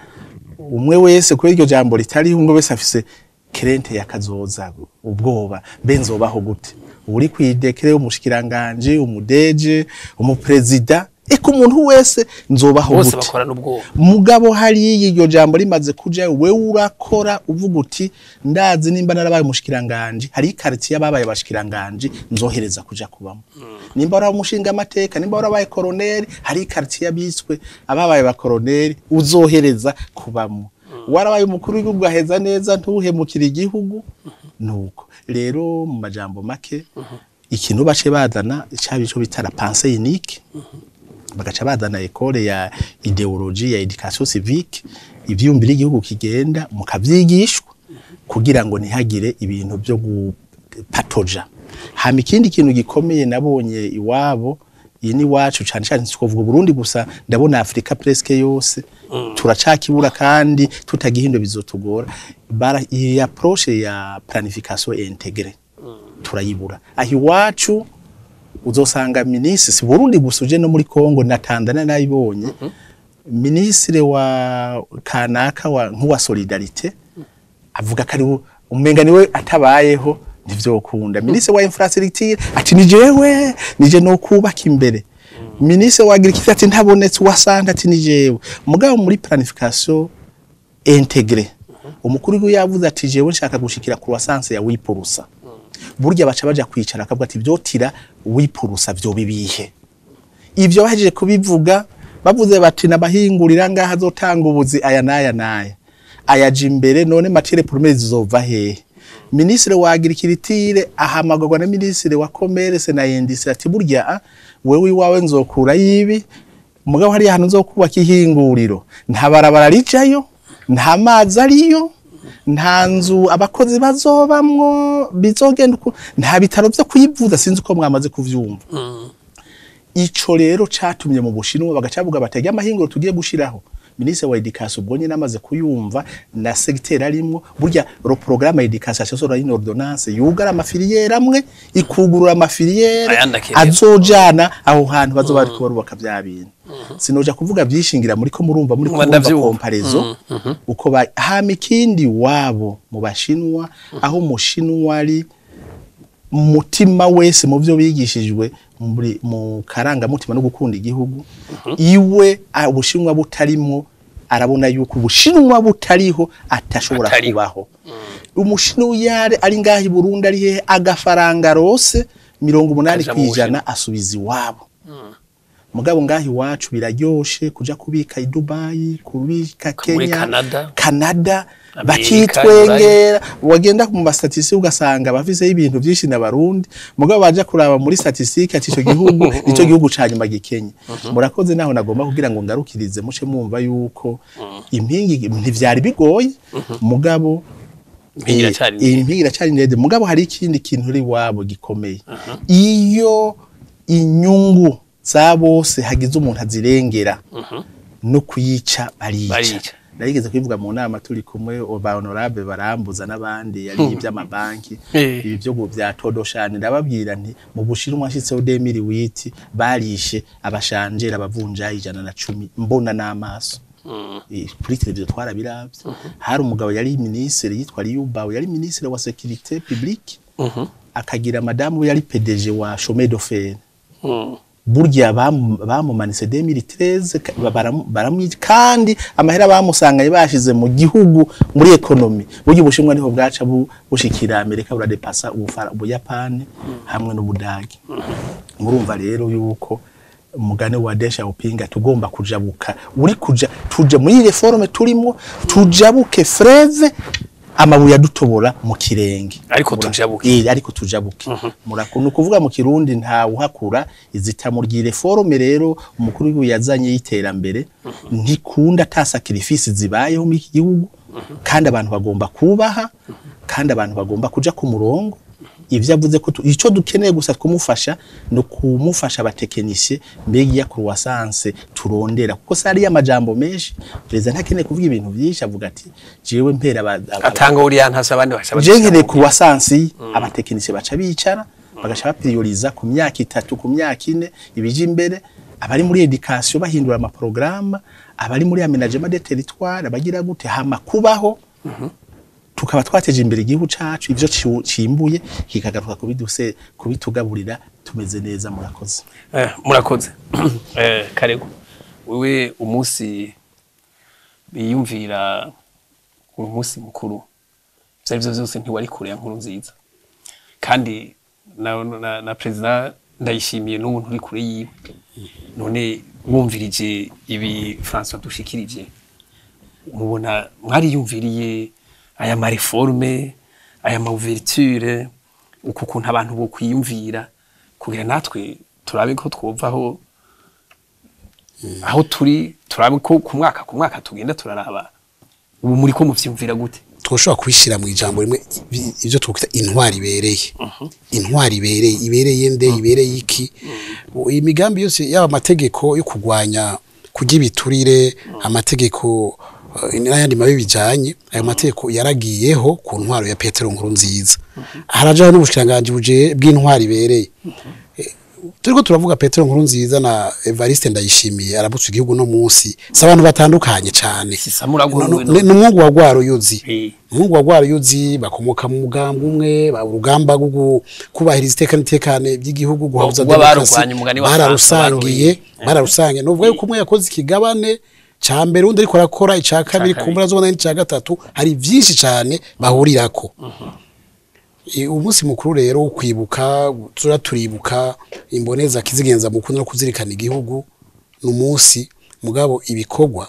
umwe wese, kubera iryo jambo ritariho, umwe wese afise crainte ya kazoza, ubwoba: mbe nzobaho gute? Uri kwidekere, umushikiranganje, umudeje, umuprezida, eka umuntu wese, nzobaho
Bose
gute?
bakorana ubwoba.
Mugabo hariya iryo jambo rimaze kuja, wewe urakora uvuga uti: "Ndazi nimba narabaye umushikiranganje, hari i quartier y'ababaye abashikiranganje nzohereza kuja kubamo. Nimba warabaye umushinga amateka, nimba warabaye koroneri, hari i quartier y'abiswe ababaye bakoroneri uzohereza kubamo. Warabaye umukuru w'igihugu ugaheza neza, ntuhemukire igihugu." Nuko rero mu majambo make, ikintu bace bazana caba ico bita la pensée unique, bagaca bazana école ya idéologie ya éducation civique, ivyumvira igihugu kigenda mukavyigishwa kugira ngo ntihagire ibintu byo gupatoja. Hama ikindi kintu gikomeye nabonye iwabo, iyi ni iwacu cane cane, twovuga Burundi gusa, ndabona Afrika presque yose turacakibura, kandi tutagihindo bizotugora. Bara iyi approche ya planification intégrée turayibura aho iwacu. Uzosanga minisitiri, si Burundi gusa, uje no muri Congo na Tanzania nayibonye, minisitiri wa kanaka wa nk'uwa solidarité avuga ko ari umenga niwe atabayeho ntivyokunda, minisitiri wa infrastructure ati: "Ni jewe, nije no kubaka imbere", minisitiri wa agriculture ati: "Ntabonetse", wa santé ati: "Ni jewe." Mugabo muri planification intégrée, umukuru w'igihugu yavuze ati: "Jewe nshaka gushikira croissance ya 8%", burya baca baja kwicara akavuga ati: "Vyotira 8% vyo bibihe?" Ivyo bahejeje kubivuga, bavuze bati: "Nabahingurira ngaha azotanga ubuzi aya n'aya n'aya ayaja imbere, none matière première zizova hehe?" Ministre wa agriculture ahamagarwa na ministre wa commerce na industrie ati: "Burya wewe iwawe nzokura yibi, mugabo hariya hantu nzokubaka ihinguriro nta barabara rijayo, nta mazi ariyo, nta nzu abakozi bazobamwo, bizogenda uko, nta bitaro vyo kuyivuza." Sinzi uko mwamaze kuvyumva. Ico rero catumye mu Bushinwa bagacavuga batega amahinguro tugiye gushiraho. Ministre wa éducation ubwo nyene amaze kuyumva na secteur arimwo, burya le programme ya éducation yasohora une ordonnance yugara ama filières amwe, ikugurura ama filières
Ayandi akenewe.
azojana aho hantu bazoba bariko barubaka vya bintu. Sinoja kuvuga vyishingira muri ko murumva, muri ko
Mba
murumva
ndavyumva.
comparaison uko ba. Hama ikindi wabo mu Bashinwa, aho umushinwa ari mutima wese mu byo bigishijwe muri mu karangamutima no gukunda igihugu, iwe Ubushinwa butarimwo, arabona yuko Ubushinwa butariho atashobora
Atariho.
kubaho. Umushinwa yari ari ngaho i Burundi, ari hehe, agafaranga rose 80
Kaja mu
kwijana asubiza iwabo. Mugabo ngahi iwacu biraryoshe kuja kubika i Dubai, kubika
Muri
Kenya,
Canada.
Canada,
Amerika,
bakitwengera. Wagenda mu statistique ugasanga bafise ibintu byinshi na Barundi, mugabo baja kuraba muri statistique ati ico gihugu nico gihugu ca nyuma gikenye. Murakoze, naho nagomba kugira ngo ngarukirize muce mwumva yuko impingi ntivyari bigoye, mugabo
Impingi iracari ndende.
Impingi iracari ndende, mugabo hari ikindi kintu uri wabo gikomeye. Iyo inyungu za bose hagize umuntu azirengera, no kuyica barica.
Barica.
Narigeze kubivuga mu nama turi kumwe ba honorable barambuza n'abandi, yari iby'amabanki, ibi byo bya todoshani. Ndababwira nti mu Bushinwa nshitseho 2008 barishe abashanjera abavunjayi 110, mbona n'amaso. Kuri televiziyo twarabiravye. Hari umugabo yari ministre yitwa Liu Bao, yari ministre wa sécurité publique, akagira madamu we yari PDG wa chemin de fer. Burya bamumanitse 2013, baramwica, kandi amahera bamusanganye bashize mu gihugu muri économie. Burya Ubushinwa niho bwaca bushikira Amerika, buradepasa Ubuyapani hamwe n'Ubudagi. Murumva rero yuko umugani wa Deng Xiaoping tugomba kujabuka, uri kuja tuja muri réforme turimo, tujabuke fleuve amabuye adutobora mu kirenge.
Ariko tujabuke.
Ariko tujabuke. Murako ni ukuvuga mu Kirundi nta uhakura izitamu ryi réforme. Rero umukuru w'igihugu yazanye y'iterambere ntikunda ata sacrifice zibayeho muri iki gihugu, kandi abantu bagomba kubaha, kandi abantu bagomba kuja ku murongo. Ivyo avuze ko ico dukeneye gusa kumufasha no kumufasha abatekinisiye, mbega iya croissance turondera, kuko sari amajambo menshi, perezida ntakeneye kuvuga ibintu byinshi, avuga ati jewe mpera
Atanga uriya ntasa abandi baca
je nkeneye croissance, abatekinisiye baca bicara bagaca baprioriza ku myaka 3, ku myaka 4 ibije imbere, abari muri éducation bahindura amaprograma, abari muri aménagement des territoires abagira gute, hama kubaho tukaba twateje imbere igihugu cacu, ivyo cimbuye kikagaruka kubiduse kubitugaburira tumeze neza. Murakoze.
Murakoze. Karego, wewe umunsi biyumvira umunsi mukuru, ivyo arivyo vyose ntiwari kure ya nkuru nziza, kandi na president Ndayishimiye n'ubu nturi kure yiwe. None wumvirije ibi François dushikirije, mubona mwariyumviriye aya ma réformes, aya ma ouverture, uku kuntu abantu bo kwiyumvira kugira natwe turabe ko twova aho turi, turabe ko ku mwaka tugenda turaraba ubu, muri ko muvyumvira gute?
Twoshobora kubishyira mu ijambo rimwe, ibyo twakwita intwari ibereye. Intwari ibereye ibereye nde? Ibereye iki? Iyi migambi yose, yaba amategeko yo kurwanya kurya ibiturire, amategeko n'ayandi mabi bijanye, ayo mategeko yaragiyeho ku ntwaro ya Petero Nkurunziza, harajaho n'ubushikiranganji buje bw'intwari ibereye. Turiko turavuga Petero Nkurunziza na Evariste Ndayishimiye arabutse igihugu no munsi, si abantu batandukanye cane.
Si Samuragwa.
Ni umwungu wa Rwaruyuzi. Umuhungu wa Rwaruyuzi, bakomoka mu mugambwe umwe, urugamba rwo kubahiriza iteka n'itekane by'igihugu, guhabuza
Ubwo
demokarasi,
barurwanye umugani wa
bararusangiye.
François.
Bararusangiye. Nuvuga yuko umwe yakoze ikigabane ca mbere, undi ariko arakora ica kabiri,
kabiri.
Kumbura zobona n'ica gatatu. Hari vyinshi cane bahurirako. Umunsi mukuru rero wo kwibuka, tura turibuka imboneza kizigenza mukuru no kuzirikana igihugu, ni umunsi, mugabo ibikorwa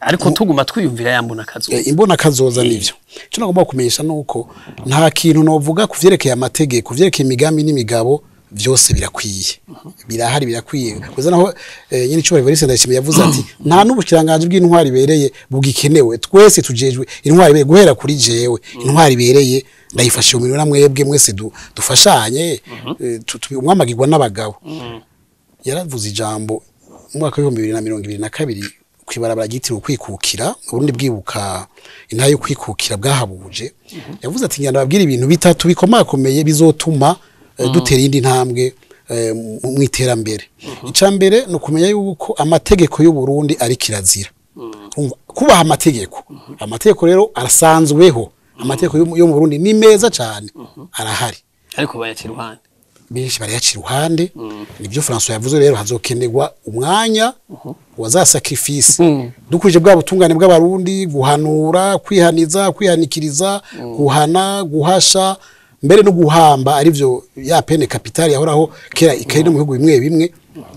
Ariko tuguma twiyumvira ya mbona kazoza.
Imbona kazoza nivyo. Ico nagomba kumenyesha nuko nta kintu novuga kuvyerekeye amategeko, kuvyerekeye imigambi n'imigabo, vyose birakwiye, birahari, birakwiye. Kuza naho nyine ico Evariste Ndayishimiye yavuze ati nta n'ubushikiranganje bw'intwari ibereye bugikenewe, twese tujejwe intwari ibereye, guhera kuri jewe intwari ibereye ndayifashe mu minwe, na mwebwe mwese dufashanye, umwamagirwa n'abagabo. Yaravuze ijambo mu mwaka w'2022 kwibarabara ryitiriwe Ukwikukira, Uburundi bwibuka intara yo kwikukira bwahabuje. Yavuze ati ngenda babwira ibintu bitatu bikomakomeye bizotuma dutera iyindi ntambwe mu iterambere. Ica mbere ni ukumenya yuko amategeko y'u Burundi ari kirazira. Urumva, kubaha amategeko. Amategeko rero arasanzweho, amategeko yo mu Burundi ni meza cyane, arahari.
Ariko bayaca iruhande.
Benshi barayaca iruhande. Nibyo François yavuze rero, hazokenerwa umwanya wa za sacrifice dukurije bwa butungane bw'Abarundi, guhanura, kwihaniza, kwihanikiriza, guhana, guhasha, mbere no guhamba, arivyo ya peine capitale yahoraho kera ikari no mu bihugu bimwe bimwe.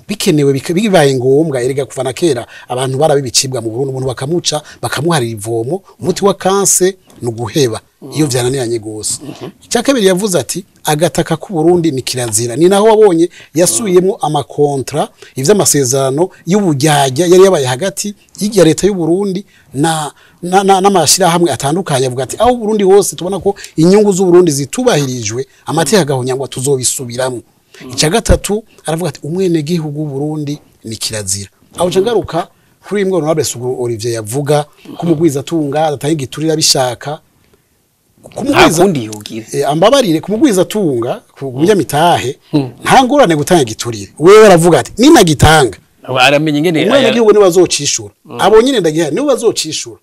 Bikenewe, bibaye ngombwa. Erega kuva na kera abantu barabibicibwa mu Burundi, umuntu bakamuca bakamuharira ivomo. Umuti wa kanse ni uguheba iyo vyananiranye gose. Icya kabiri yavuze ati agataka k'u Burundi ni kirazira. Ni naho wabonye yasubiyemo ama contrats, ivy'amasezerano y'ubujyajya yari yabaye hagati y'irya leta y'u Burundi na n'amashirahamwe atandukanye, avuga ati aho Burundi hose tubona ko inyungu z'u Burundi zitubahirijwe, amateka agahonyangwa, tuzobisubiramo. Icya gatatu aravuga ati umwene gihugu w'u Burundi ni kirazira. Aho nca ngaruka kuri imwe Honorable Suguru Olivier yavuga ko umugwiza tunga adatanga igiturira bishaka.
Nta kundi yogira.
Ambabarire, kumugwiza tunga ku munyamitahe nta ngorane gutanga igiturire. Wewe aravuga ati ninagitanga
aramenya ingene
umwana gihugu niwe azocishura, abo nyine ndagiha niwe bazocishura.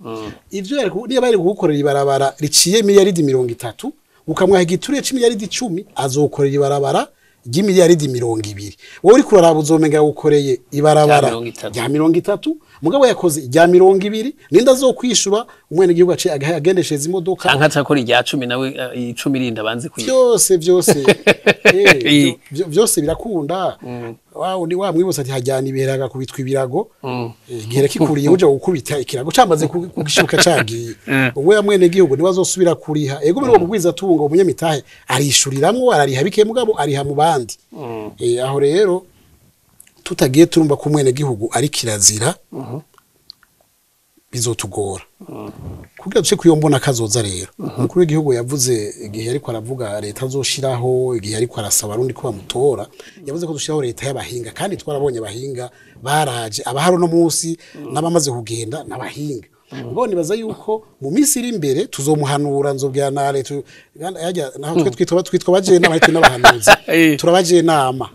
Ivyo niba bari gukorera ibarabara riciye miliyaridi 30, ukamwaha igiturire c'imiliyaridi 10, azokorera ibarabara ry'imiliyaridi 20. Wowe uriko uraraba uzomenga ukoreye ibarabara
Rya 30.
rya 30, mugabo yakoze irya 20. Ninde azokwishura? Umwene gihugu aciye agendeshereza imodoka.
Canke acakora irya 10 nawe, 10 rindi abanze kwiga.
Byose byose, byose birakunda. Wa undi wa mwibutsa ati hajyana iberaga kubitwa ibirago. Igihe kikuriye uja gukubita ikirago camaze kugishuka cagiye. Ubwo ya mwene gihugu niwe azosubira kuriha. Ego, muri uwo mugwiza tunga umunyamitahe arishuriramwo, arariha bike, mugabo ariha mu bandi. Aho rero tutagiye turumva ko umwene gihugu ari kirazira, bizotugora kugira duce kuyo mbona kazoza. Rero umukuru w'igihugu yavuze igihe ariko aravuga leta azoshiraho, igihe ariko arasaba abarundi ko bamutora, yavuze ko dushiraho leta y'abahinga, kandi twarabonye abahinga baraje, abahari no munsi n'abamaze kugenda n'abahinga. Ngo nibaza yuko mu minsi iri imbere tuzomuhanura, nzobwira na leta yajya naho twe twitwa abajenama, ariko n'abahanuzi turabajenama.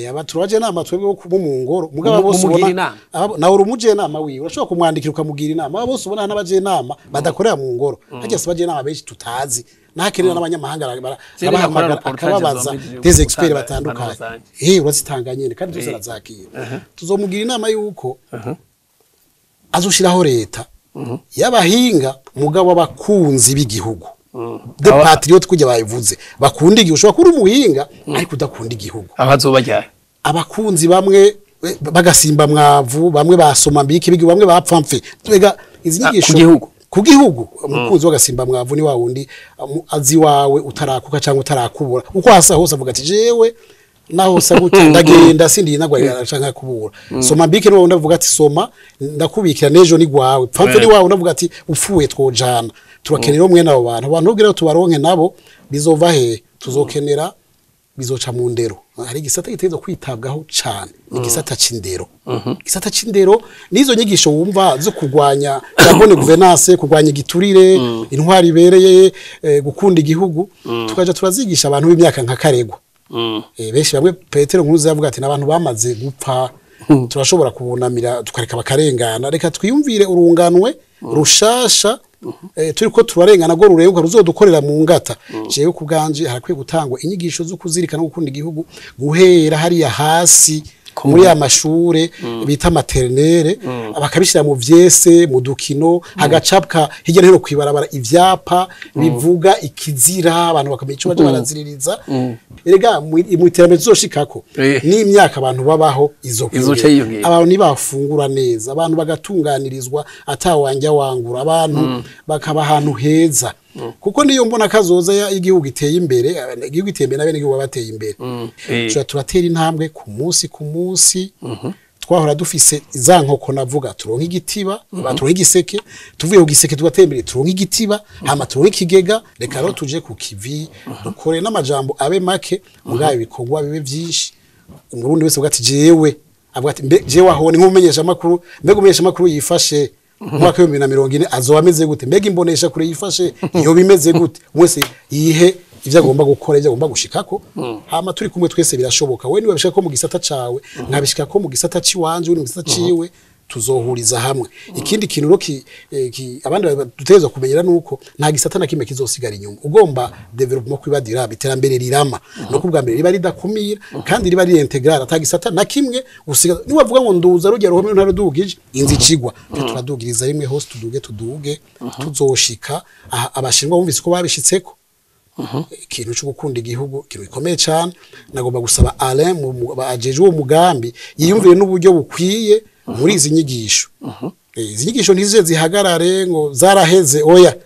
Aba turabajenama twebwe bo mu ngoro, mugabo bose
Mumugira
ubona
inama.
Nawe uri umujenama wiwe, urashobora kumwandikira ukamugira inama. Abo bose ubona n'abajenama badakorera mu ngoro, harya si abajenama benshi tutazi nakenera n'abanyamahanga
Zero nakora
arabahamagara
reportage
akababaza,
zombi
des experts
gutanga
batandukanye.
impanuro zanje.
Urazitanga nyene kandi zose arazakira. Tuzomugira inama yuko azoshiraho leta y'abahinga, mugabo abakunzi b'igihugu, des patriotes kujya bayivuze, bakunda igihugu. Ushobora kuba uri umuhinga ariko udakunda igihugu.
Aho azoba ryari?
Abakunzi bamwe bagasimba mwavu, bamwe basoma mbiki bigi, bamwe bapfa mfe. Twega izi nyigisho
ku gihugu.
Ku gihugu. Umukunzi w'agasimba mwavu ni wa wundi azi wawe utarakuka cyangwa utarakubura, uko hasa hose avuga ati jewe naho sa gute ndagenda sindi nagwa canka kubura. Soma mbike ni wa wundi avuga ati soma ndakubikira nejo ni gwawe. Pfamfe ni wa wundi avuga ati upfuye twojana. Turakenera umwe nabo bantu, abantu ubwira tubaronke nabo bizova he? Tuzokenera, bizoca mu ndero. Hari igisata gitegerezwa kwitabwaho cane, igisata c'indero. Igisata c'indero nizo nyigisho wumva zo kurwanya la bonne gouvernance, kurwanya igiturire, intwari ibereye, gukunda igihugu, tukaja turazigisha abantu b'imyaka nka Karegwa. Benshi bamwe Petero Nkuruza yavuga ati n'abantu bamaze gupfa turashobora kubunamira tukareka bakarengana. Reka twiyumvire urunganwe rushasha, turiko turarengana rwo rurenguka ruzodukorera mu ngata. Jewe ku bwanje harakwiye gutangwa inyigisho zo kuzirikana no gukunda igihugu guhera hariya hasi muri ya mashure bita maternelle, bakabishyira mu vyese, mu dukino, hagacapwa hirya no hino kwibarabara ivyapa bivuga ikizira, abantu bakamenya ico baje baraziririza. Erega mu iterambere tuzoshikako n'imyaka abantu babaho
Izoca
izokwiyongera.
yiyongera.
Abantu ntibafungura neza, abantu bagatunganirizwa atawanja wangura, abantu bakaba ahantu heza, kuko niyo mbona kazoza y'igihugu iteye imbere. Igihugu iteye imbere n'abenegihugu baba bateye imbere. Tuja turatera intambwe ku munsi ku munsi. Twahora dufise za nkoko navuga, turonka igitiba, turonka igiseke, tuvuye ku giseke tugatera imbere turonka igitiba, hama turonka ikigega. Reka rero tuje ku kivi, dukore n'amajambo abe make, mugabo ibikorwa bibe vyinshi. Umurundi wese avuga ati jewe, avuga ati mbe jewe aho ni nk'umumenyesha makuru, mbega umumenyesha makuru yifashe mu mwaka w'2040 azoba ameze gute? Mbega imbonesha kure yifashe iyo bimeze gute? Umwe wese yihe ivyo agomba gukora, ivyo agomba gushikako, hama turi kumwe twese birashoboka. We niba bishaka ko mu gisata cawe, nkabishika ko mu gisata ciwanje, uri mu gisata ciwe, tuzohuriza hamwe. Ikindi kintu rero abandi dutegerezwa kumenyera nuko nta gisata na kimwe kizosigara inyuma. Ugomba développement kwiba durable, iterambere rirama, no kubwa mbere riba ridakumira kandi riba riri intégral, ata gisata na kimwe usiga. Niba avuga ngo nduza rujya ruhome ntarudugije inzu icigwa, twe turadugiriza rimwe hose, tuduge tuduge, tuzoshika. Aha, abashinwa bumvise ko babishitseko. Ikintu cyo gukunda igihugu, ikintu gikomeye cyane. Nagomba gusaba Alain ajeje uwo mugambi yiyumvire n'uburyo bukwiye muri izi nyigisho. Izi nyigisho ntizize zihagarare ngo zaraheze, oya,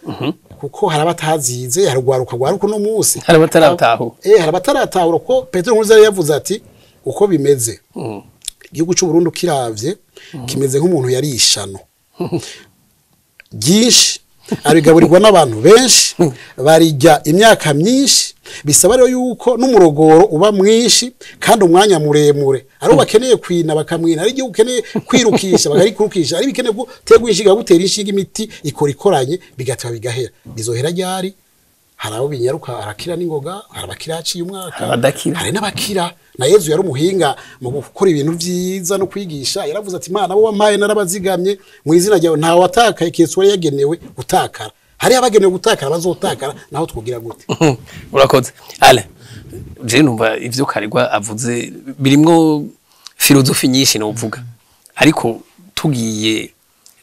kuko hari abatazize, hari urwaruka rwaruka uno munsi.
Hari abataratahura.
Hari abataratahura ko Petero Nkurunziza yari yavuze ati uko bimeze, igihugu cy'u Burundi kiravye kimeze nk'umuntu yari ishano ryinshi, abigaburirwa n'abantu benshi, barijya imyaka myinshi. Bisaba rero yuko n'umurogoro uba mwinshi kandi umwanya muremure, ari bakeneye kwina bakamwina, ari igihugu ukeneye kwirukisha bakarikirukisha, ari bikeneye guterwa inshinga gutera inshinga, imiti ikora ikoranye, bigateba bigahera. Bizohera ryari? Hari abo binyaruka arakira n'ingoga, hari abakira haciye umwaka,
abadakira.
Hari n'abakira. Na Yezu yari umuhinga mu gukora ibintu vyiza no kwigisha. Yaravuze ati: "Imana, abo wampaye narabazigamye mu izina ryawe, ntawe watakaye keretse uwari yagenewe gutakara." Hari abagenewe gutakara bazotakara, naho twogira gute?
Urakoze, Ale. Je numva ivyo Karegwa avuze birimwo filozofi nyinshi novuga, ariko tugiye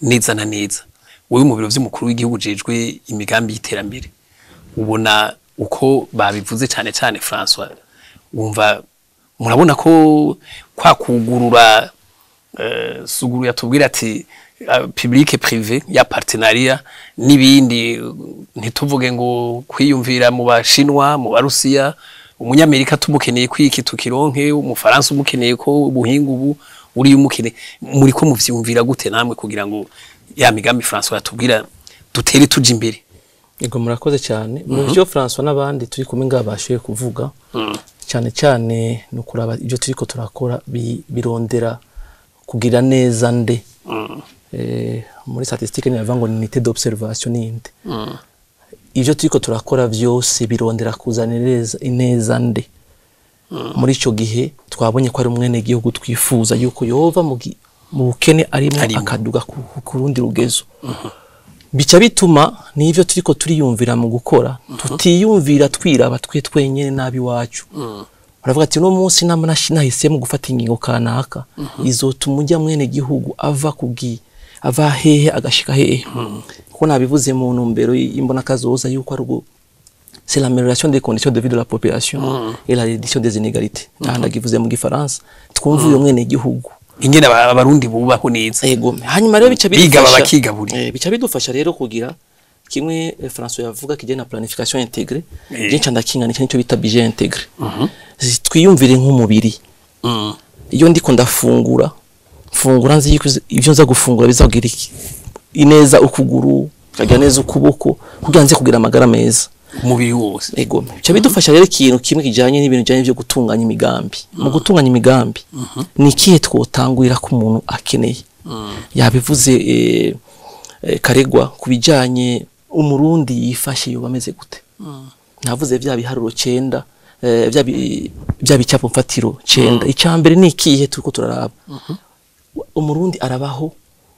neza na neza, wowe mu biro vy'umukuru w'igihugu jejwe imigambi y'iterambere, ubona uko babivuze, cyane cyane François, wumva murabona ko kwa kugurura suguru yatubwira ati public privé ya partenariat n'ibindi, ntituvuge ngo kwiyumvira mu Bashinwa, mu Barusiya, Umunyamerika tumukeneye kwiki tukironke, Umufaransa umukeneye ko ubuhinga ubu uri umukeneye, muri ko muvyumvira gute namwe kugira ngo ya migambi François yatubwira dutere tuja imbere?
Ego, murakoze cyane. Mu byo François n'abandi turi kumwe ngaha bashoboye kuvuga, cyane cyane ni ukuraba ibyo turiko turakora birondera kugira neza nde. Muri statistique ni bavuga ngo ni unité d'observation ninde. Ibyo turiko turakora byose birondera kuzanira ineza nde? Muri ico gihe twabonye ko ari umwene gihugu twifuza yuko yova mu bukene arimo
Arimo.
akaduga ku rundi rugezo. Bica bituma n'ivyo turiko turiyumvira mu gukora tutiyumvira twiraba twe twenyene nabi wacu. Baravuga ati uno munsi nama nahisemo gufata ingingo kanaka izotuma ujya mwene gihugu ava kugi ava hehe agashika hehe, kuko nabivuze mu ntumbero y'imbonakazoza yuko ari c'est l'amélioration des conditions de vie de la population et la réduction des inégalités. Aha ndagivuze mu gifaransa twumva uyo mwene gihugu
ingene Abarundi bubaho neza.
Ego, hanyuma rero bica
Bigaba
bidufasha
bakigaburira.
Bica bidufasha rero kugira kimwe François yavuga kijyanye na planification intégrée. Je nca ndakinganisha nicyo bita budget intégré. Twiyumvire nk'umubiri. Iyo ndiko ndafungura, mfungura nzi yuko ibyo nza gufungura bizagira iki ineza ukuguru, kagira neza ukuboko, kugira nze kugira amagara meza.
Umubiri wose.
Ego, bica bidufasha rero ikintu kimwe kijanye n'ibintu bijanye byo gutunganya imigambi. Mu gutunganya imigambi, ni ikihe twotangurira ko umuntu akeneye? Yabivuze Karegwa ku bijanye Umurundi yifashe yoba ameze gute. Navuze vya biharuro cenda, vya bicapo mfatiro cenda. Icya mbere ni ikihe turiko turaraba? Umurundi arabaho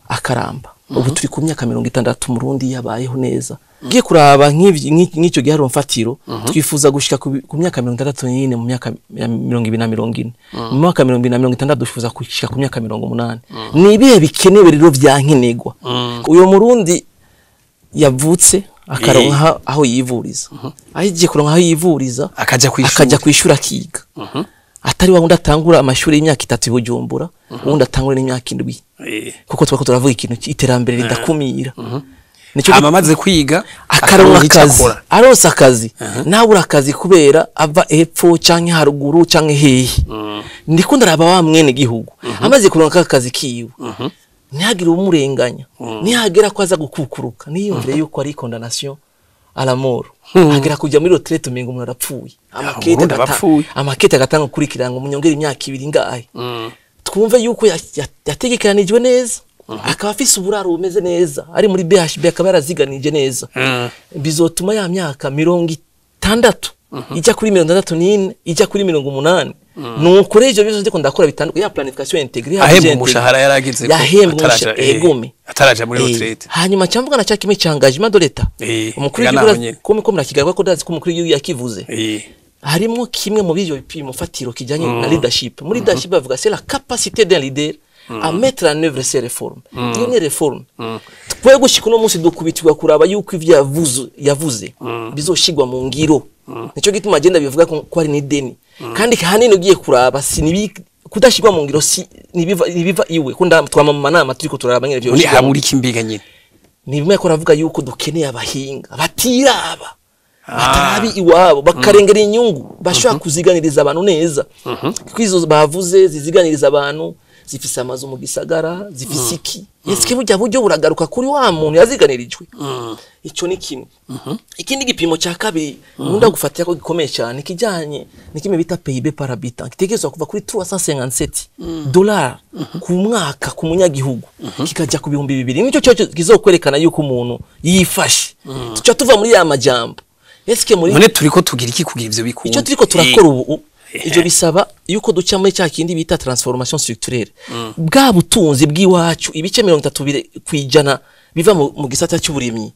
akaramba. Ubu turi ku myaka 60 Umurundi yabayeho neza. Ngiye kuraba nk'icyo giharuro mfatiro, twifuza gushika ku myaka 64 mu myaka ya 2040. Mu mwaka 2060 twifuza gushika ku myaka 80. Ni ibihe bikenewe rero vyankenerwa? Uyo Murundi yavutse akaronka aho yivuriza, ahigiye kuronka aho yivuriza,
akaja kwishuri,
akaja kwishura akiga, atari wa wundi atangura amashuri y'imyaka 3 i Bujumbura, uwundi atangura n'imyaka 7, kuko tuba turavuga ikintu iterambere ridakumira.
Nico hama amaze kwiga
akaronka
icyo
akazi,
akora.
Aronse akazi, nabura akazi kubera ava epfo canke haruguru canke hehe. Ndiko ndaraba wa mwene gihugu amaze kuronka akazi kiwe, ntihagire umurenganya, ntihagera ko aza gukukuruka niyumvire yuko ari condamnation à la mort, hagera kuja muri retraite umengo umuntu arapfuye. Amakete
Umurundi aba apfuye.
Amakete agatanga gukurikira ngo munyongere imyaka 2 ngahe. Twumve yuko yategekanijwe neza, akaba afise uburaro bumeze neza, ari muri BHB, akaba yaraziganije neza, bizotuma ya myaka 60 ijya kuri 64, ijya kuri 80. Nuko rero ivyo byose ndiko ndakora bitandukanye, ya planification intégrée, ya
ahembwa
budget intégré.
Umushahara yaragize ko
yahembwa
ataraja,
umushahara, egome.
Ataraja muri retraite.
Hanyuma cyamvuga na cya kimwe cya engagement de l'État. Umukuru
ega
w'igihugu
naho nyene.
ko murakigaruka ko ndazi ko umukuru w'igihugu yakivuze. Harimo kimwe mu b'ivyo bipimo fatiro kijanye na leadership. Muri leadership bavuga c'est la capacité d'un leader à mettre en œuvre ces réformes. Iyo ni réforme. Twe gushika uno munsi dukubitirwa kuraba yuko ivyo yavuze bizoshigwa mu ngiro. Nico gituma agenda bivuga ko ari n'ideni. Kandi hanini ugiye kuraba si nibi kudashigwa mu ngiro, si nibiva iwe ko twama mu manama turiko turaraba nyene
Ni
vyo.
Habura iki mbiga nyine?
Ni bimwe ko ravuga yuko dukeneye abahinga batiraba, batarabi iwabo, bakarengera inyungu, bashobora kuziganiriza abantu neza, kuko izo bavuze ziziganiriza abantu zifise amazu mu gisagara, zifise iki. Eske burya buryo buragaruka kuri wa muntu yaziganirijwe? Ico ni kimwe. Ikindi gipimo cya kabiri nkunda gufatira ko gikomeye cyane kijyanye ni kimwe bita PIB par habitant, gitegerezwa kuva kuri $357 ku mwaka ku munyagihugu kikajya ku 2000. Nicyo cyo kizokwerekana yuko umuntu yifashe. Tuca tuva muri ya majambo. Eske muri
None turiko tugira iki kugira ivyo bikunda?
Icyo turiko turakora ubu, ivyo bisaba yuko duca muri cya kindi bita transformation structurelle. Bwa butunzi bw'iwacu, ibice 30% biva mu gisata cy'uburimyi,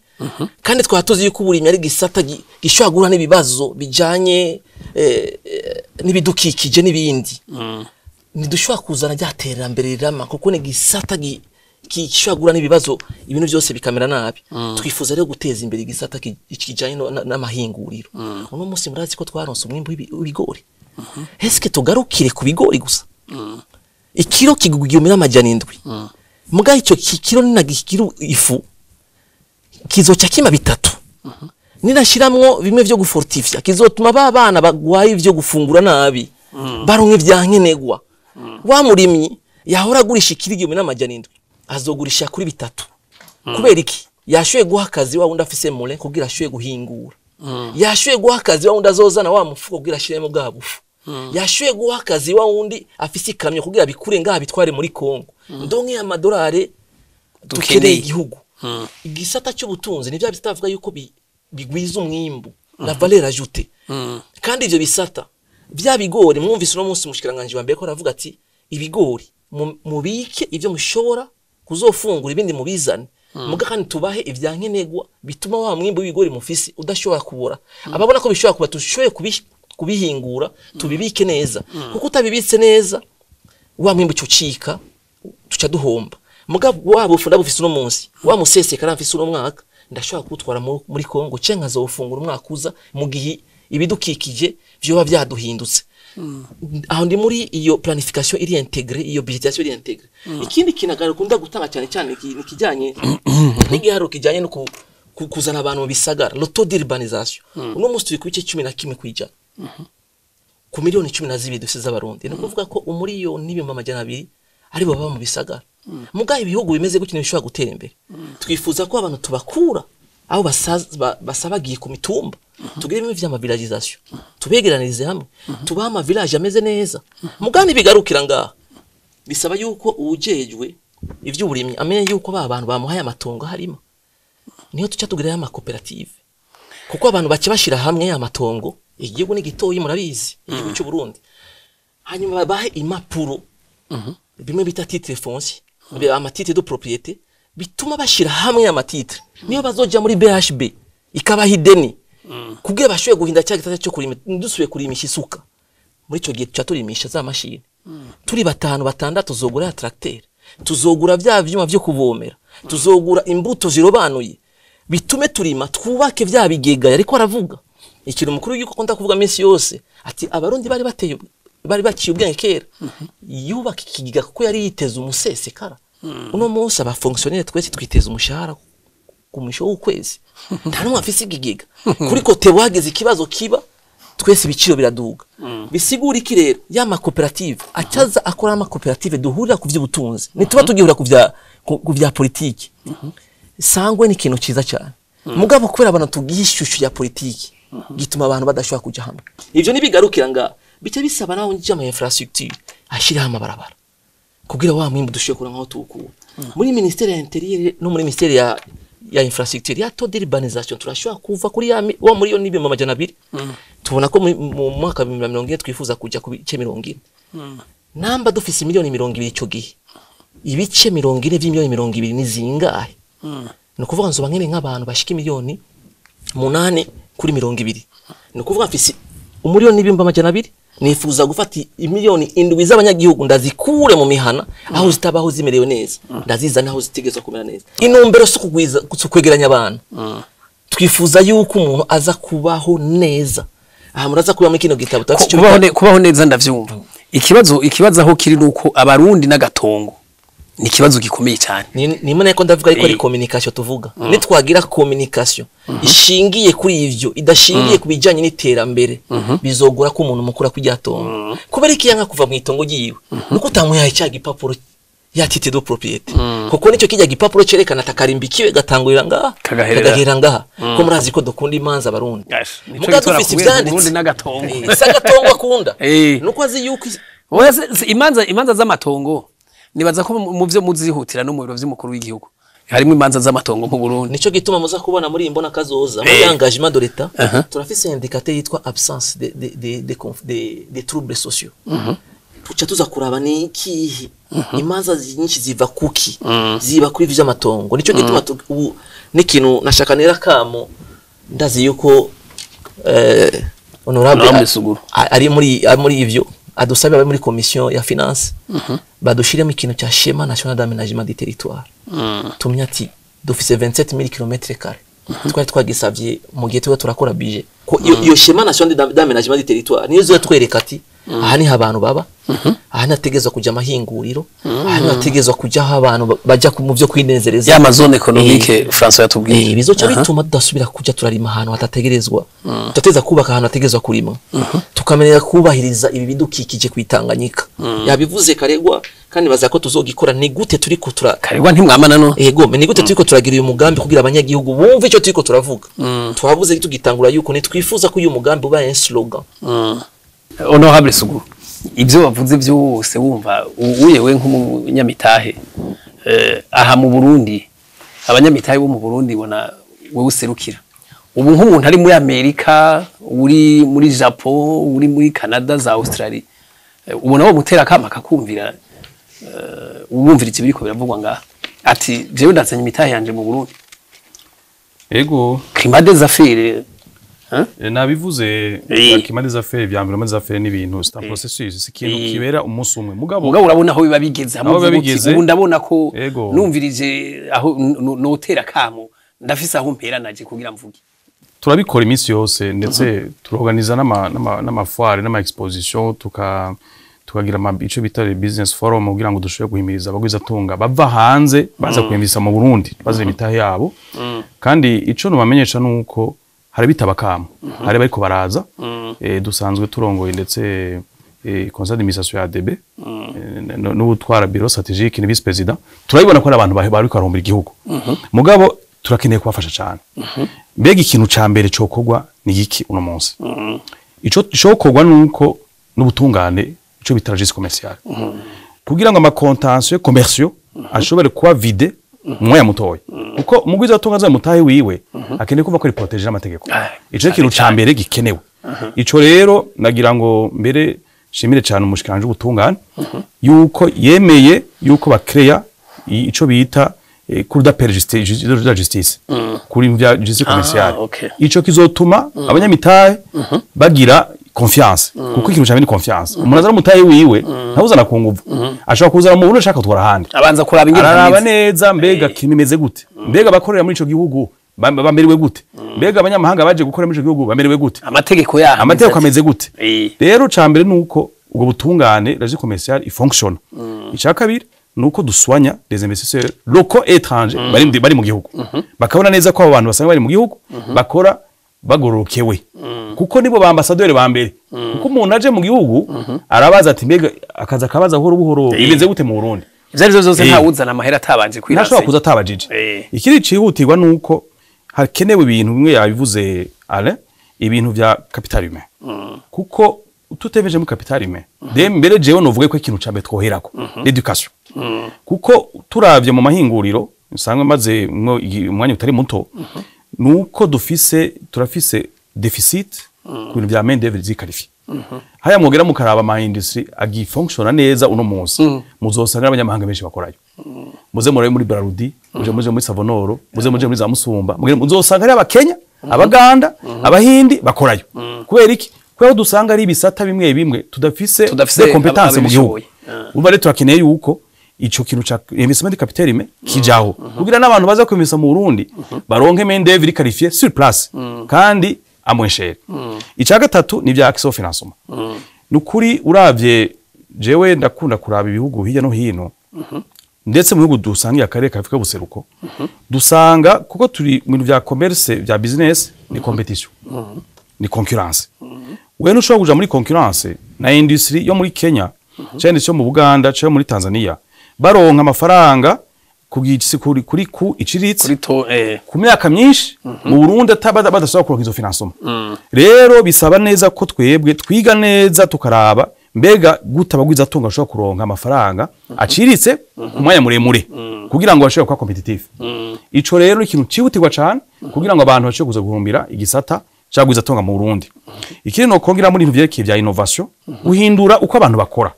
kandi twaba tuzi yuko uburimyi ari gisata gishobora guhura n'ibibazo bijanye n'ibidukikije n'ibindi. Ntidushobora kuzana rya terambere rirama, kuko ni gisata gishobora guhura n'ibibazo, ibintu byose bikamera nabi. Twifuza rero guteza imbere igisata kijanye n'amahinguriro. Uno munsi murazi ko twaronse umwimbu w'ibigori. Eske tugarukire ku bigori gusa? Ikiro kigugwa 1700. Muga ico kiro ninagikiru ifu kizoca kima bitatu, ninashiramwo bimwe vyo gufortifya kizotuma ba bana bagwaye ivyo gufungura nabi baronka ivyankenegwa. Wa murimyi yahora agurisha ikiro 1700 azogurisha kuri bitatu. Kubera iki? Yashoye guha akazi wa wundi afise mule kugira ashoye guhingura, yashoye guha akazi wa wundi azozana wa mufuko kugira ashiremo bwa bufu, yashoye guha akazi wa wundi afise ikamyo kugira bikure ngaha bitware muri Kongo, ndonke amadolari dukeneye.
Dukeneye.
Igihugu, igisata cy'ubutunzi ni bya bisata bavuga yuko bigwiza umwimbu na valeur ajoutée. Kandi ivyo bisata bya bigori, mwumvise uno munsi umushikiranganje wa mbere ko aravuga ati ibigori mubike ivyo mushobora kuzofungura, ibindi mubizane. Muga kandi tubahe ivyankenegwa bituma wa mwimbu w'ibigori mufisi udashobora kubora. Ababona ko bishobora kuba, dushoboye kubihingura, tubibike neza, kuko utabibitse neza wa mwimbu ucika, tuca duhomba. Mugabo waba ufu ndabufise uno munsi, wa musesekara mfise uno mwaka, ndashobora kuwutwara muri Kongo canke nkazowufungura umwaka uza mu gihe ibidukikije vyoba vyaduhindutse. Aho ndi muri iyo planification iri intégrée, iyo budgetisation iri intégrée. Ikindi kintu agakunda gutanga cyane cyane ni kijyanye n'igiharuro kijyanye no kuzana abantu mu bisagara, le taux d'urbanisation. Uno munsi turi ku bice 11% ku miliyoni 12 dufise z'Abarundi. Ni ukuvuga ko 1,200,000 aribo baba mu bisagara. Muga ibihugu bimeze gutyo ntibishobora gutera imbere. Twifuza ko abantu tubakura aho basabagiye ku mitumba, tugire bimwe vy'amavillagisation, tubegeranirize hamwe, tubahe amavillage ameze neza. Muga ntibigarukira ngaha, bisaba yuko uwujejwe ivy'uburimyi amenye yuko ba bantu bamuhaye amatongo harimo, niyo tuca tugirayo amakoperative, kuko abantu baca bashira hamwe ya matongo. Igihugu ni gitoyi, murabizi igihugu cy'u Burundi. Hanyuma babahe impapuro, bimwe bita titre foncier, amatitre de propriété, bituma bashira hamwe amatitre, niyo bazoja muri BHB ikabaha ideni kugira bashoboye guhinda cya gisata cyo kurima. Dusubiye kurimisha isuka, muri ico gihe tuca turimisha za mashini. Turi batanu, batandatu, tuzogura ya tracteur, tuzogura vya vyuma vyo kuvomera, tuzogura imbuto zirobanuye, bitume turima, twubake vya bigega yariko aravuga. Ikintu umukuru w'igihugu akunda kuvuga minsi yose ati Abarundi bari bateye, bari baciye ubwenge kera, yubaka ikigega kuko yari yiteze umusesekara. Uno munsi abafonctionnaire twese twiteze umushahara ku mwisho w'ukwezi, nta n'umwe afise ikigega. Kuri kote wagize ikibazo kiba, twese ibiciro biraduga. Bisigura iki rero? Ya makoperative acaza akora, amakoperative duhurira ku vy'ubutunzi, ntituba tugihurira ku vya politiki. Sangwe ni ikintu ciza cyane, mugabo kubera abantu tugiye ishusho ya politiki gituma abantu badashobora kuja hamwe. Ivyo nibigarukira nga bice bisaba naho njya ama infrastructure, ashiraho amabarabara kugira wa mwimbu dushoboye kuronka aho tuwukura. Muri ministère ya intérieur no muri ministère ya infrastructure, ya taux d'urbanisation, turashobora kuva kuri wa 1,200,000. Tubona ko mu mwaka wa 2040 twifuza kujya ku bice 40. Namba dufise miliyoni 20 ico gihe, ibice 40 vy'imiliyoni 20 ni zingahe? Ni ukuvuga nzoba nkene nk'abantu bashika miliyoni 8 kuri 20. Ni ukuvuga mfise 1,200,000. Nifuza gufata imiliyoni 7 z'abanyagihugu ndazikure mu mihana aho zitabaho zimerewe neza, ndazizana aho zitegezwa kumera neza. Intumbero si ukugwiza, si ukwegeranya abantu. Twifuza yuko umuntu aza kubaho neza. Aha muraza kuba muri kino gitabo turafise ico
Kubaho neza ndavyumva. Ikibazo aho kiri nuko abarundi n'agatongo ni ikibazo gikomeye cyane.
Ni mbona ko ndavuga ariko ari communication tuvuga. Nitwagira communication ishingiye kuri ivyo, idashingiye ku bijanye n'iterambere, bizogora ko umuntu mukura kujya tongo. Kubera iki yanka kuva mu itongo ryiwe? Nuko utamuhaye cya gipapuro ya titre de propriété. Kuko nicyo kijya gipapuro cerekana atakarimbikiwe gatangurira ngaha
Kagahera
ngaha. Ko murazi ko dukunda imanza abarundi.
Yes, nico
Muga
gitora
dufise
kubera
ivyanditse.
Burundi n'agatongo.
Si agatongo akunda. Nuko azi yuko
Oya, imanza z'amatongo nibaza ko mu byo muzihutira no mu biro vy'umukuru w'igihugu harimo imanza z'amatongo mu Burundi.
Nico gituma muza kubona muri imbona kazoza muri engagement de l'État turafise indicateur yitwa absence de troubles sociaux. Tuca tuza kuraba ni ikihe imanza nyinshi ziva kuki, ziba kuri vy'amatongo. Nico gituma ubu n'ikintu nashaka nera kamo ndazi yuko honorable
Honorable Suguru
ari muri ivyo adusabe abe muri commission ya finance badushiremo ikintu cya schéma national d'aménagement du territoire. Tumye ati dufise 27000 km carrés twari twagisavye mu gihe tuba turakora budget ko iyo schéma national d'aménagement du territoire niyo izotwereka ati aha niho abantu baba, aha nategezwa kuja amahinguriro, aha nategezwa kuja aho abantu baja mu byo kwinezereza
ya ma zone économique François yatubwiye.
Bizoca bituma tudasubira kuja turarima ahantu hatategerezwa, tudateza kubaka ahantu hategerezwa kurima, tukamenyera kubahiriza ibi bidukikije kwitanganyika. Yabivuze Karegwa kandi baza ko tuzogikora. Ni gute turiko
Karegwa ntimwamana no
Ego, ni gute turiko turagira uyu mugambi kugira abanyagihugu bumve ico turiko turavuga. Twavuze tugitangura yuko nitwifuza ko uyu mugambi uba un slogan.
Honorable Suguru, ibyo wavuze byose wumva uyewe nk'umunyamitahe aha mu Burundi, abanyamitahe bo mu Burundi bona wewe userukira ubu nk'umuntu ari muri Amerika, uri muri Japon, uri muri Canada za Australia, ubona wo mutera kama kakumvira, ubumvira ikibiriko biravugwa ngaha ati jewe ndazanye imitahe yanje mu Burundi.
Ego,
climat des affaires.
Nabivuze climat des affaires, vya environnement des affaires n'ibintu c'est un processus, c'est ikintu kibera umunsi umwe.
Mugabo urabona aho biba bigeze, hamwe ubu ndabona ko numvirije aho notera kamo ndafise aho mpera naje kugira mvuge.
Turabikora iminsi yose ndetse turorganiza n'ama foire n'ama exposition, tukagira ico bita business forum kugira ngo dushobore guhimiriza abagwizatunga bava hanze baza kwinvisa mu Burundi baza imitahe yabo. Kandi ico nubamenyesha nuko hari bitaba kamo, hari bariko baraza. Dusanzwe turongoye ndetse conseil d'administration ya ADB n'ubutwara bureau stratégique ni vice président. Turabibona ko ari abantu bariko barumbira igihugu, mugabo turakeneye kubafasha cyane. Mbega ikintu ca mbere cokorwa ni giki uno munsi? Ico cokorwa nuko n'ubutungane, ico bita registre commercial, kugira ngo ama contentieux commerciaux ashobore kuba vide umwanya mutoya, kuko umugwiza atunga azaye mutahe wiwe akeneye kuva ko ari protégé n'amategeko. Ico kintu ca mbere gikenewe. Ico rero nagira ngo mbere shimire cyane umushikanje ubutungane yuko yemeye yuko bakreya ico bita cour d'appel de la justice kuri vya justice commerciale. Ico kizotuma abanyamitahe bagira confiance, kuko ikintu cyane ni confiance. Umuntu azana mutahe wiwe ntawuzana ku nguvu, ashobora kuzana mu Burundi ashaka gutwara ahandi,
abanza kuraba ingene
araraba neza mbega kimeze gute, mbega abakorera muri ico gihugu bamerewe gute, mbega abanyamahanga baje gukora muri ico gihugu bamerewe gute,
amategeko yaho
amategeko ameze gute. Rero cambere nuko ubwo butungane la justice commerciale ifonctionne. Ica kabiri nuko duswanya les investisseurs locaux et étrangers bari mu gihugu, bakabona neza ko abo bantu basanga bari mu gihugu bakora bagororokewe, kuko nibo ba ambassadeur ba mbere. Kuko umuntu aje mu gihugu arabaza ati mbega akaza akabaza buhoro buhoro bimeze gute mu Burundi.
Ivyo arivyo vyose ntawuzana amahera atabanje kwirasa,
ntashobora kuza atabajije. Ikiri cihutirwa nuko hakenewe ibintu bimwe yabivuze Alain, ibintu vya capital humain, kuko tutebeje mu capital humain de mbere jewe novuge ko ikintu ca mbere twoherako l'éducation, kuko turavye mu mahinguriro usanga maze umwanya utari muto nuko turafise deficit ku bintu vya main d'oeuvre ziqualifié. Haya mwogera mukaraba ama industry agifunctiona neza uno munsi, muzosanga abanyamahanga benshi bakorayo. Muze murabe muri Brarudi, muje muri Savonoro, muze muje muri za Musumba, muzosanga ari abakenya, abaganda, abahindi bakorayo. Kubera iki? Kubera ko dusanga ari ibisata bimwe bimwe tudafise
Tudafise
des compétences mu gihugu.
ababishoboye.
Urumva rero turakeneye yuko ico kintu ca investissement de capital humain kijaho, kugira n'abantu baza kwimisa mu Burundi baronke main d'œuvre iri qualifiée sur place kandi à moins cher. Ica gatatu ni vya accès au financement. Nukuri uravye, jewe ndakunda kuraba ibihugu hirya no hino, ndetse mu bihugu dusangiye akarere ka Afrika y'ubuseruko, dusanga kuko turi mu bintu vya commerce, vya business, ni compétition, ni concurrence. Wewe ntushobora kuja muri concurrence na industrie yo muri Kenya cyangwa industrie yo mu Buganda cyangwa muri Tanzania, baronka amafaranga kuri ku iciritse
Kuri to
ku myaka myinshi, mu Burundi badashobora kuronka izo financement. Rero bisaba neza ko twebwe twiga neza, tukaraba mbega gute abagwiza atunga bashobora kuronka amafaranga aciritse ku mwanya muremure kugira ngo bashobore kuba compétitif. Ico rero ni ikintu cihutirwa cane kugira ngo abantu bashobore kuza guhurumbira igisata c'abagwiza atunga mu Burundi. Ikindi no kongera muri ibintu vyerekeye vya innovation, guhindura uko abantu bakora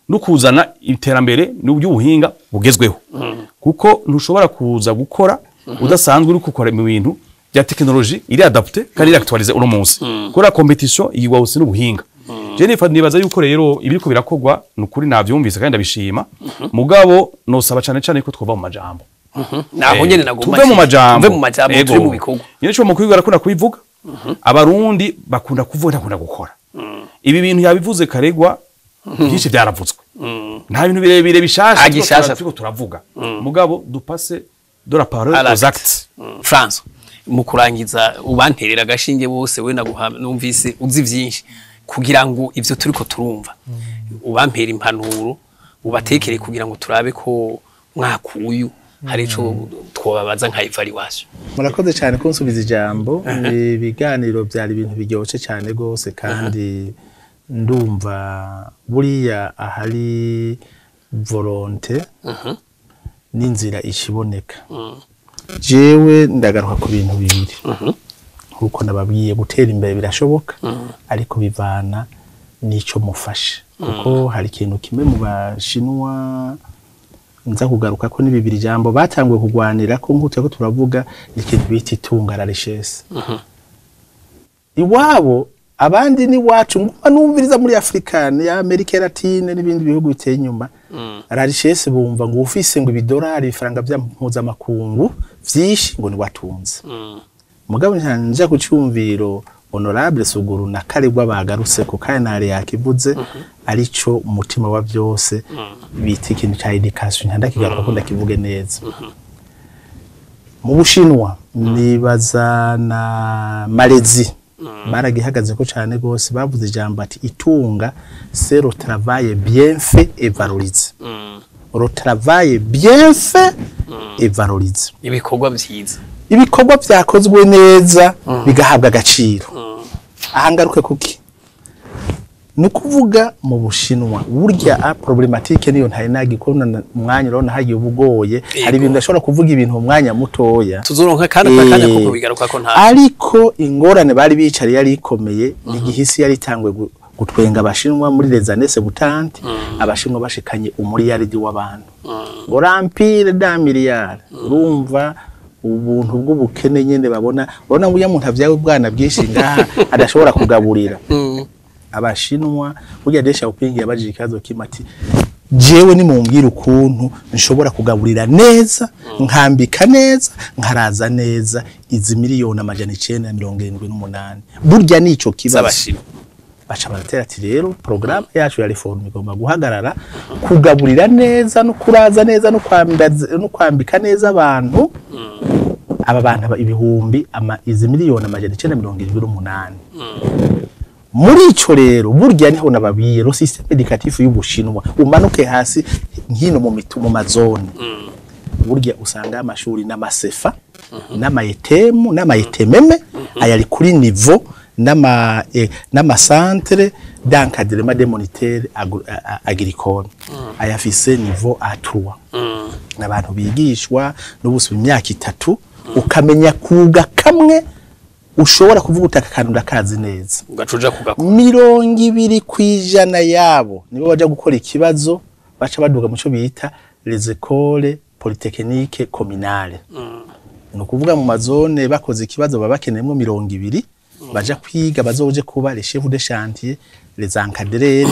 no kuzana iterambere n'ubuhinga bugezweho, kuko ntushobora kuza gukora udasanzwe uri gukora mu bintu bya technologie iri adapté kandi iri actualisé uno munsi, kubera compétition igirwa hose n'ubuhinga. Je nibaza yuko rero ibiriko birakorwa, nukuri navyumvise kandi ndabishima, mugabo nosaba cane cane ko twova mu majambo.
Naho nyene nagomba
Tuve mu majambo.
Tuve mu majambo,
Ego.
turi mu bikorwa.
Nyene cyo mu kwiga arakunda kubivuga, Abarundi bakunda kuvuga, ntakunda gukora. Ibi bintu yabivuze Karegwa, byinshi byaravuzwe, nta bintu birebire bishasha.
Nta gishasha.
Turiko turavuga, mugabo dupasse de la parole
À
aux
l'acte.
actes.
Franco, mu kurangiza, ubanterera agashinge bose, we naguha numvise uzi vyinshi, kugira ngo ivyo turiko turumva ubampera impanuro, ubatekere kugira ngo turabe ko mwaka uyu hari ico twobabaza nka évaluation.
Murakoze cyane kunsubiza ijambo. Ibiganiro byari ibintu biryoshye cyane rwose, kandi ndumva buriya ahari volonté n'inzira ikiboneka. Jewe ndagaruka ku bintu bibiri. Nkuko nababwiye, gutera imbere birashoboka, ariko bivana n'icyo mufashe, kuko hari ikintu kimwe mu Bashinwa nza kugaruka ko ni bibiri, ijambo batanguye kugwanira ko nk'uko turiko turavuga, ni ikintu bita itunga, la richesse. Iwabo abandi n'iwacu, nguma numviriza muri Afrika ya Amerika Latine n'ibindi bihugu biteye inyuma, la richesse bumva ngo ufise ngo ibidolari, ibifaranga bya mpuzamakungu vyinshi, ngo ni watunze. Mugabo nja ku cyumviro honorable Suguru na Karegwa bagarutse ko, kandi ntare yakivuze, arico umutima wa byose, bita ikintu ca éducation. Ntandakigaruka ko ndakivuge neza. Mu Bushinwa, nibaza na Malezi, baragihagaze ko cyane gose. Bavuze ijambo ati: "Itunga, c'est le travail bien fait et valorisé." Le travail bien fait et valorisé.
Ibikorwa vyiza.
Ibikorwa vyakozwe neza bigahabwa agaciro. Aha ngaruke kuki ni ukuvuga mu Bushinwa burya a problématique niyo ntari nagikona umwanya. Urabona hagiye ubugoye, hari ibintu ndashobora kuvuga ibintu mu mwanya mutoya.
Tuzoronka kandi akanya ko kubigaruka ko nta
Ariko ingorane bari bicariye yari ikomeye, ni igihe isi yari itanguye gutwenga Abashinwa muri les années 70. Abashinwa bashikanye umuriyaridi w'abantu, ngo l'empire d'un milliard. Urumva ubuntu bw'ubukene nyene babona, urabona burya muntu avyawe ubwana bwinshi ngaha adashobora kugaburira. Abashinwa burya, Deng Xiaoping yabajije ikibazo kimwe ati: "Jewe nimumbwira ukuntu nshobora kugaburira neza, nkambika neza, nkaraza neza izi 978 miliyoni." Burya nico kibazo
z'Abashinwa.
Baca baratera ati: "Rero programme yacu ya réforme igomba guhagarara kugaburira neza no kuraza neza no kwambika neza abantu, aba bantu ibihumbi izi 978 miliyoni." Muri ico rero burya niho nababwiye le système éducatif y'Ubushinwa. Umanuke hasi nkino mu mu mazone, burya usanga amashuri n'amasefa n'amayetemu n'amayetememe ayari kuri niveau n'amacentre d'encadrement des moniteurs agricole, ayafise niveau A3, n'abantu bigishwa n'ubuso imyaka 3, ukamenya kuga kamwe, ushobora kuvuga utaka kantu ndakazi neza.
Ugacuja kugakora.
20% yabo nibo baja gukora ikibazo, baca baduga mu cyo bita les écoles polytechniques communales. Ni ukuvuga mu mazone bakoze ikibazo baba bakeneyemwo 20. Baja kwiga bazoje kuba les chefs de chantier, les encadreurs,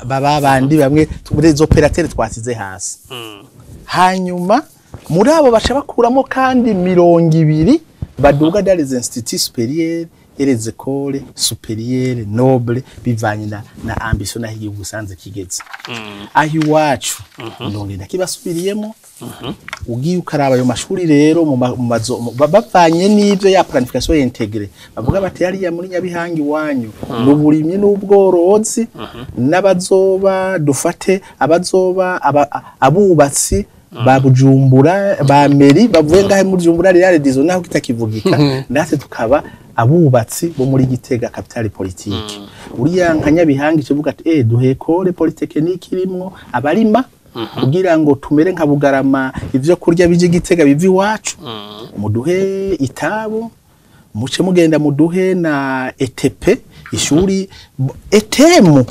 ba bandi bamwe les opérateurs twasize hasi. Hanyuma muri abo baca bakuramo kandi 20 baduga dans les instituts supérieurs et les écoles supérieures nobles, bivanye na ambition naho igihugu usanze kigeze. Aho iwacu ndongera kibasubiriyemo, ugiye ukaraba ayo mashuri rero mu bavanye n'ibyo ya planification intégrée, bavuga bati hariya muri Nyabihanga iwanyu n'uburimyi n'ubworozi, n'abazoba dufate abazoba abubatsi ba Bujumbura, ba mairie bavuye ngahe muri Bujumbura rurale dizo naho kitakivugika, natwe tukaba abubatsi bo muri Gitega, capitale politique. Uriya nka Nyabihanga ikivuga ati duhe école polytechnique irimwo abarima kugira ngo tumere nka Bugarama, ivyo kurya bije Gitega biva iwacu, muduhe itabo, muce mugenda muduhe na ETP, ishuri ETM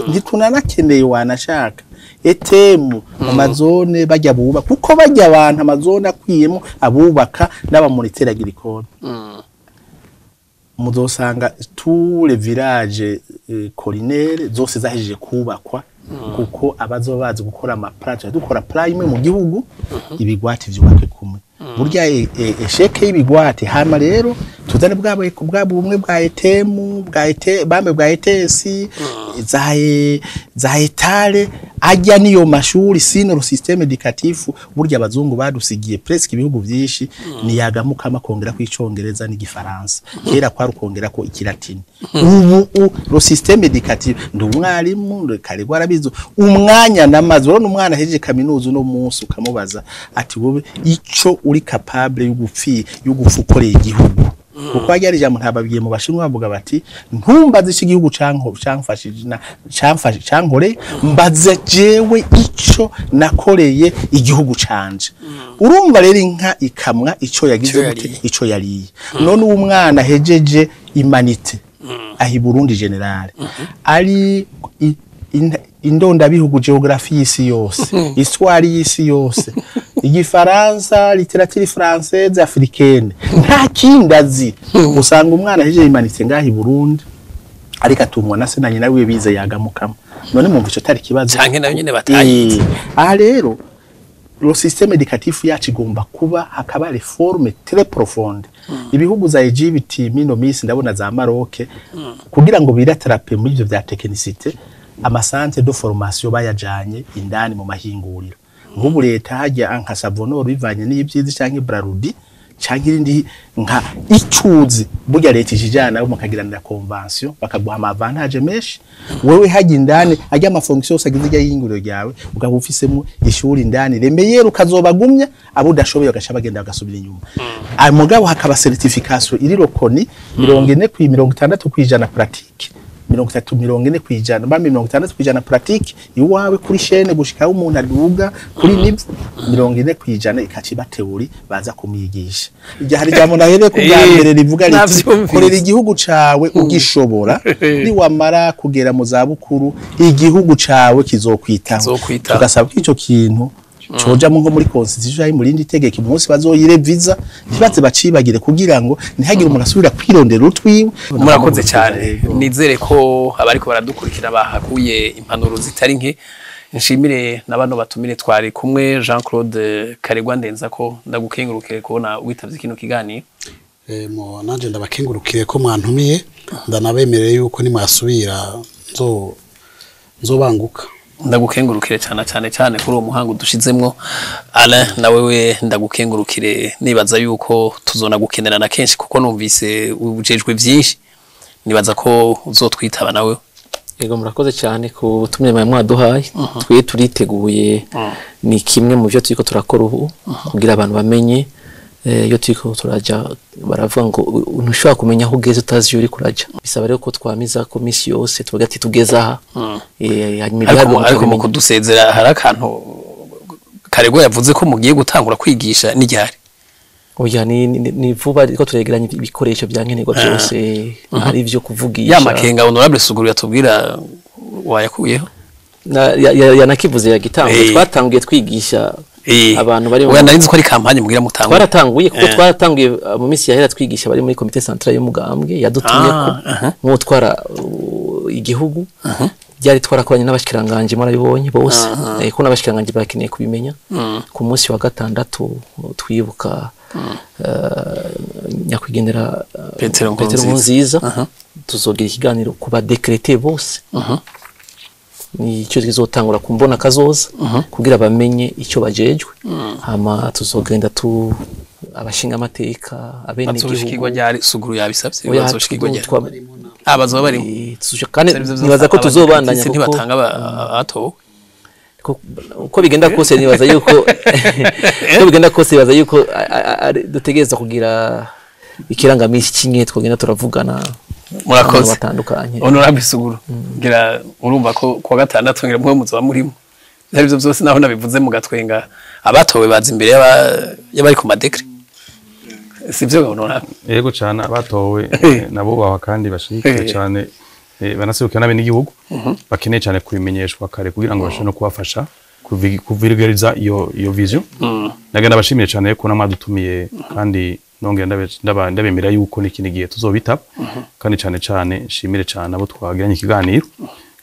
ntitunanakeneye, wanashaka ETM mu mazone bajya buba, kuko bajya abantu amazone akwiyemo abubaka n'abamoniteur agricole. Muzosanga tous les villages collinaires zose zahejeje kubakwa, kuko abazoba bazi gukora ama plans, dukora plan imwe mu gihugu, ibigwati vyubakwe kumwe. Burya échec y'ibigwati. Hama rero tuzane bwa bumwe bwa ETM, bwa ET bambe, bwa ETS, za etale ajya niyo mashuri. Sinon le système éducatif burya abazungu badusigiye, presque ibihugu byinshi ni yagamukama kongera kwicongereza n'igifaransa. Kera kwari ukongera ko ikilatini. Ubu le système éducatif, ndi umwarimu Karegwa arabizi, umwanya namaze. Urabona umwana ahejeje kaminuza uno munsi, ukamubaza ati wowe ico uri capable y'ugupfa ukoreye igihugu, kuko hajya ari ijambo ntababwiye mu Bashinwa bavuga bati ntumbaze ico igihugu canko camfashije na camfashe cankoreye, mbaze jewe ico nakoreye igihugu canje. Urumva rero inka ikamwa ico yagize
Ico
gute?
yariye.
Ico yariye. None uwo mwana hejeje humanités ahi Burundi général ari indondabihugu, géographie y'isi yose, histoire y'isi yose, igifaransa, littérature française, africaine, nta kindi azi. Usanga umwana ahejeje humanités ngaha i Burundi ariko atumwa na se na nyina wiwe bize yagamukamo. None mumva ico atari kibazo?
Canke nayo nyene batayize.
Aha rero le système éducatif yacu igomba kuba hakaba réforme très profonde. Ibihugu za Egypt mino misi ndabona za Maroc, kugira ngo birattrape muri ivyo vya technicité, ama centres de formation bayajanye indani mu mahinguriro. Nk'ubu leta hajya nka Savonor bivanye n'ibyizi canke Brarudi canke irindi nka icuzi, burya leta ijijana nabo mukagiranira convention, bakaguha ama avantage menshi. Wewe hajya indani ajya ama fonction yose agize ijya yinguriro ryawe, ukaba ufisemo ishuri indani remeyero, ukazobagumya abo udashoboye bagaca bagenda bagasubira inyuma. Ayo mugabo hakaba certification iri reconnue, 40 ku 60% pratique, 30, 40%, bamwe 60% pratique iwawe kuri chaîne gushikaho umuntu aduga kuri niveau, 40% ikaciba théorie baza kumwigisha. Irya hari jambo nahereye ku bwa mbere rivuga riti
Navyumvise.
Korera igihugu cawe ugishobora, niwamara kugera mu za bukuru igihugu cawe kizokwitaho.
Kizokwitaho.
Tugasaba ko ico kintu cojamo nko muri constitution, ari mu rindi tegeko, umunsi bazoyireviza ntibaze bacibagire, kugira ngo ntihagire umuntu asubira kwirondera utwiwe.
Murakoze cyane, nizere ko abariko baradukurikira bahakuye impanuro zitari nke. Nshimire na bano batumire twari kumwe. Jean Claude Karegwa Ndenza ko ndagukengurukire kubona witavye kino kiganiro.
Mo nanje ndabakengurukire ko mwantumiye, ndanabemereye yuko nimwasubira nzobanguka.
Ndagukengurukire cyane cyane cyane kuri uwo muhango dushizemwo. Alain, na wewe ndagukengurukire, nibaza yuko tuzona gukenerana kenshi kuko numvise ujejwe byinshi, nibaza ko uzotwitaba nawe.
Yego, murakoze cyane ku butumire mwawe mwaduhaye. Twe turiteguye, ni kimwe mu byo turiko turakora ubu kugira abantu bamenye iyo turiko turaja. Baravuga ngo ntushobora kumenya aho ugeze utazi iyo uriko uraja. Bisaba rero ko twamiza ko misi yose tuvuga ati tugeze aha. Hanyuma
ariko
ibiharuro
ariko mu
tukabimenya.
Kudusezera hari akantu Karegwa yavuze ko mugiye gutangura kwigisha n'igihari.
Oya, ni vuba, ariko turegeranya ibikoresho bya nkenerwa byose, ari ibyo kuvugisha.
Ya makenga honorable Suguru yatubwira wayakuyeho?
Yanakivuze yagitanguye. Twatanguye twigisha. Abantu bari
Oya, nari nzi ko ari campagne mugira mutangure.
Twaratanguye, kuko twaratanguye mu minsi yahera twigisha bari muri comité central y'umugambwe yadutumye ko nk'utwara igihugu. Byari twarakoranye n'abashikiranganje, mwarabibonye bose, ko n'abashikiranganje bakeneye kubimenya. Ku munsi wa gatandatu twibuka nyakwigendera
Petero
Petero
Nkurunziza.
Nkurunziza, tuzogira ikiganiro ku ba décrétés bose. Nicyo kizotangura ku mbona kazoza kugira bamenye icyo bajejwe. Hama tuzogenda tu abashinga amateka, abene
Bazoshikirwa ryari? Suguru yabisavye.
Oya,
Bazoshikirwa ryari? Bazoba barimo.
Kandi nibaza ko tuzobandanya, kuko
ntibatanga abatowe.
Uko bigenda kose nibaza yuko dutegereza kugira ikirangamisi kimwe twogenda turavugana
Murakoze.
abantu batandukanye.
Honorable Suguru, ngira urumva ko kuwa gatandatu ngira mwe muzoba murimo. Ivyo byo byose naho nabivuze mu gatwenga, abatowe baza imbere y'abari ku ma décrets, sivyo honorable?
Yego cyane, abatowe nabo baha kandi bashigikiye cyane, banaserukira n'abenegihugu, bakeneye cyane kubimenyeshwa kare kugira ngo bashobore no kubafasha kuvulgariza iyo vision. Nagenda bashimiye cyane ko namwadutumiye, kandi nongera ndabemera yuko n'ikindi gihe tuzobitaba. Kandi cyane cyane nshimire cyane abo twagiranye ikiganiro,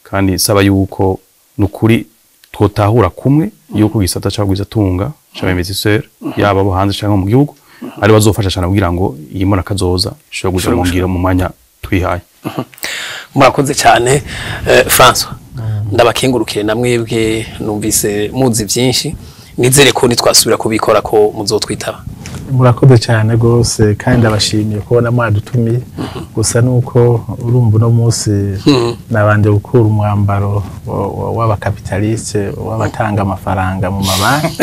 kandi saba yuko nukuri twotahura kumwe yuko gisata c'abagwizatunga c'aba-investisseur, yaba abo hanze canke mu gihugu, ari bazofasha cyane kugira ngo iyi mbona kazoza ishobore kuja mu ngiro mu mwanya twihaye.
Murakoze cyane. François, ndabakengurukire na mwebwe, numvise muzi byinshi. Nizere ko nitwasubira kubikora ko muzotwitaba.
Murakoze cyane rwose, kandi ndabashimiye kubona mwadutumiye. Gusa nuko urumva uno munsi nabanje gukura umwambaro w'abakapitaliste, w'abatanga amafaranga mu mabanki.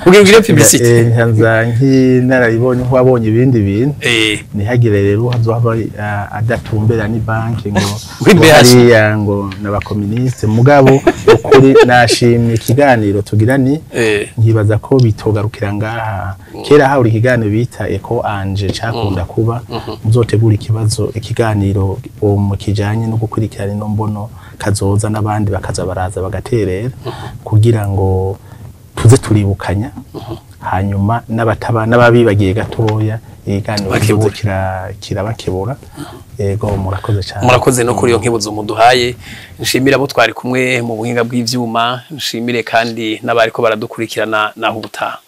Ubwira publicité.
Nkaza nk'inararibonye nk'uwabonye ibindi bintu. Ntihagire rero hazohava adatumbera ni banki ngo
Muri
ngo
BH.
hariya ngo n'abakomuniste. Mugabo ukuri nashimye ikiganiro tugira ni nkibaza ko bitogarukira ngaha. Kera habura ikiganiro bita Eco Anje cakunda kuba. Muzotegura ikibazo, ikiganiro mu kijanye no gukurikirana ino mbono kazoza, n'abandi bakaza baraza bagaterera kugira ngo tuze turibukanya, hanyuma n'abataba n'ababibagiye gatoya, ibiganiro
Bakebura.
by'ubu kirabakebura. Yego, murakoze cyane.
Murakoze no kuri iyo nkibuzo muduhaye. Nshimire abo twari kumwe mu buhinga bw'ivyuma, nshimire kandi n'abariko baradukurikirana. Naho ubutaha.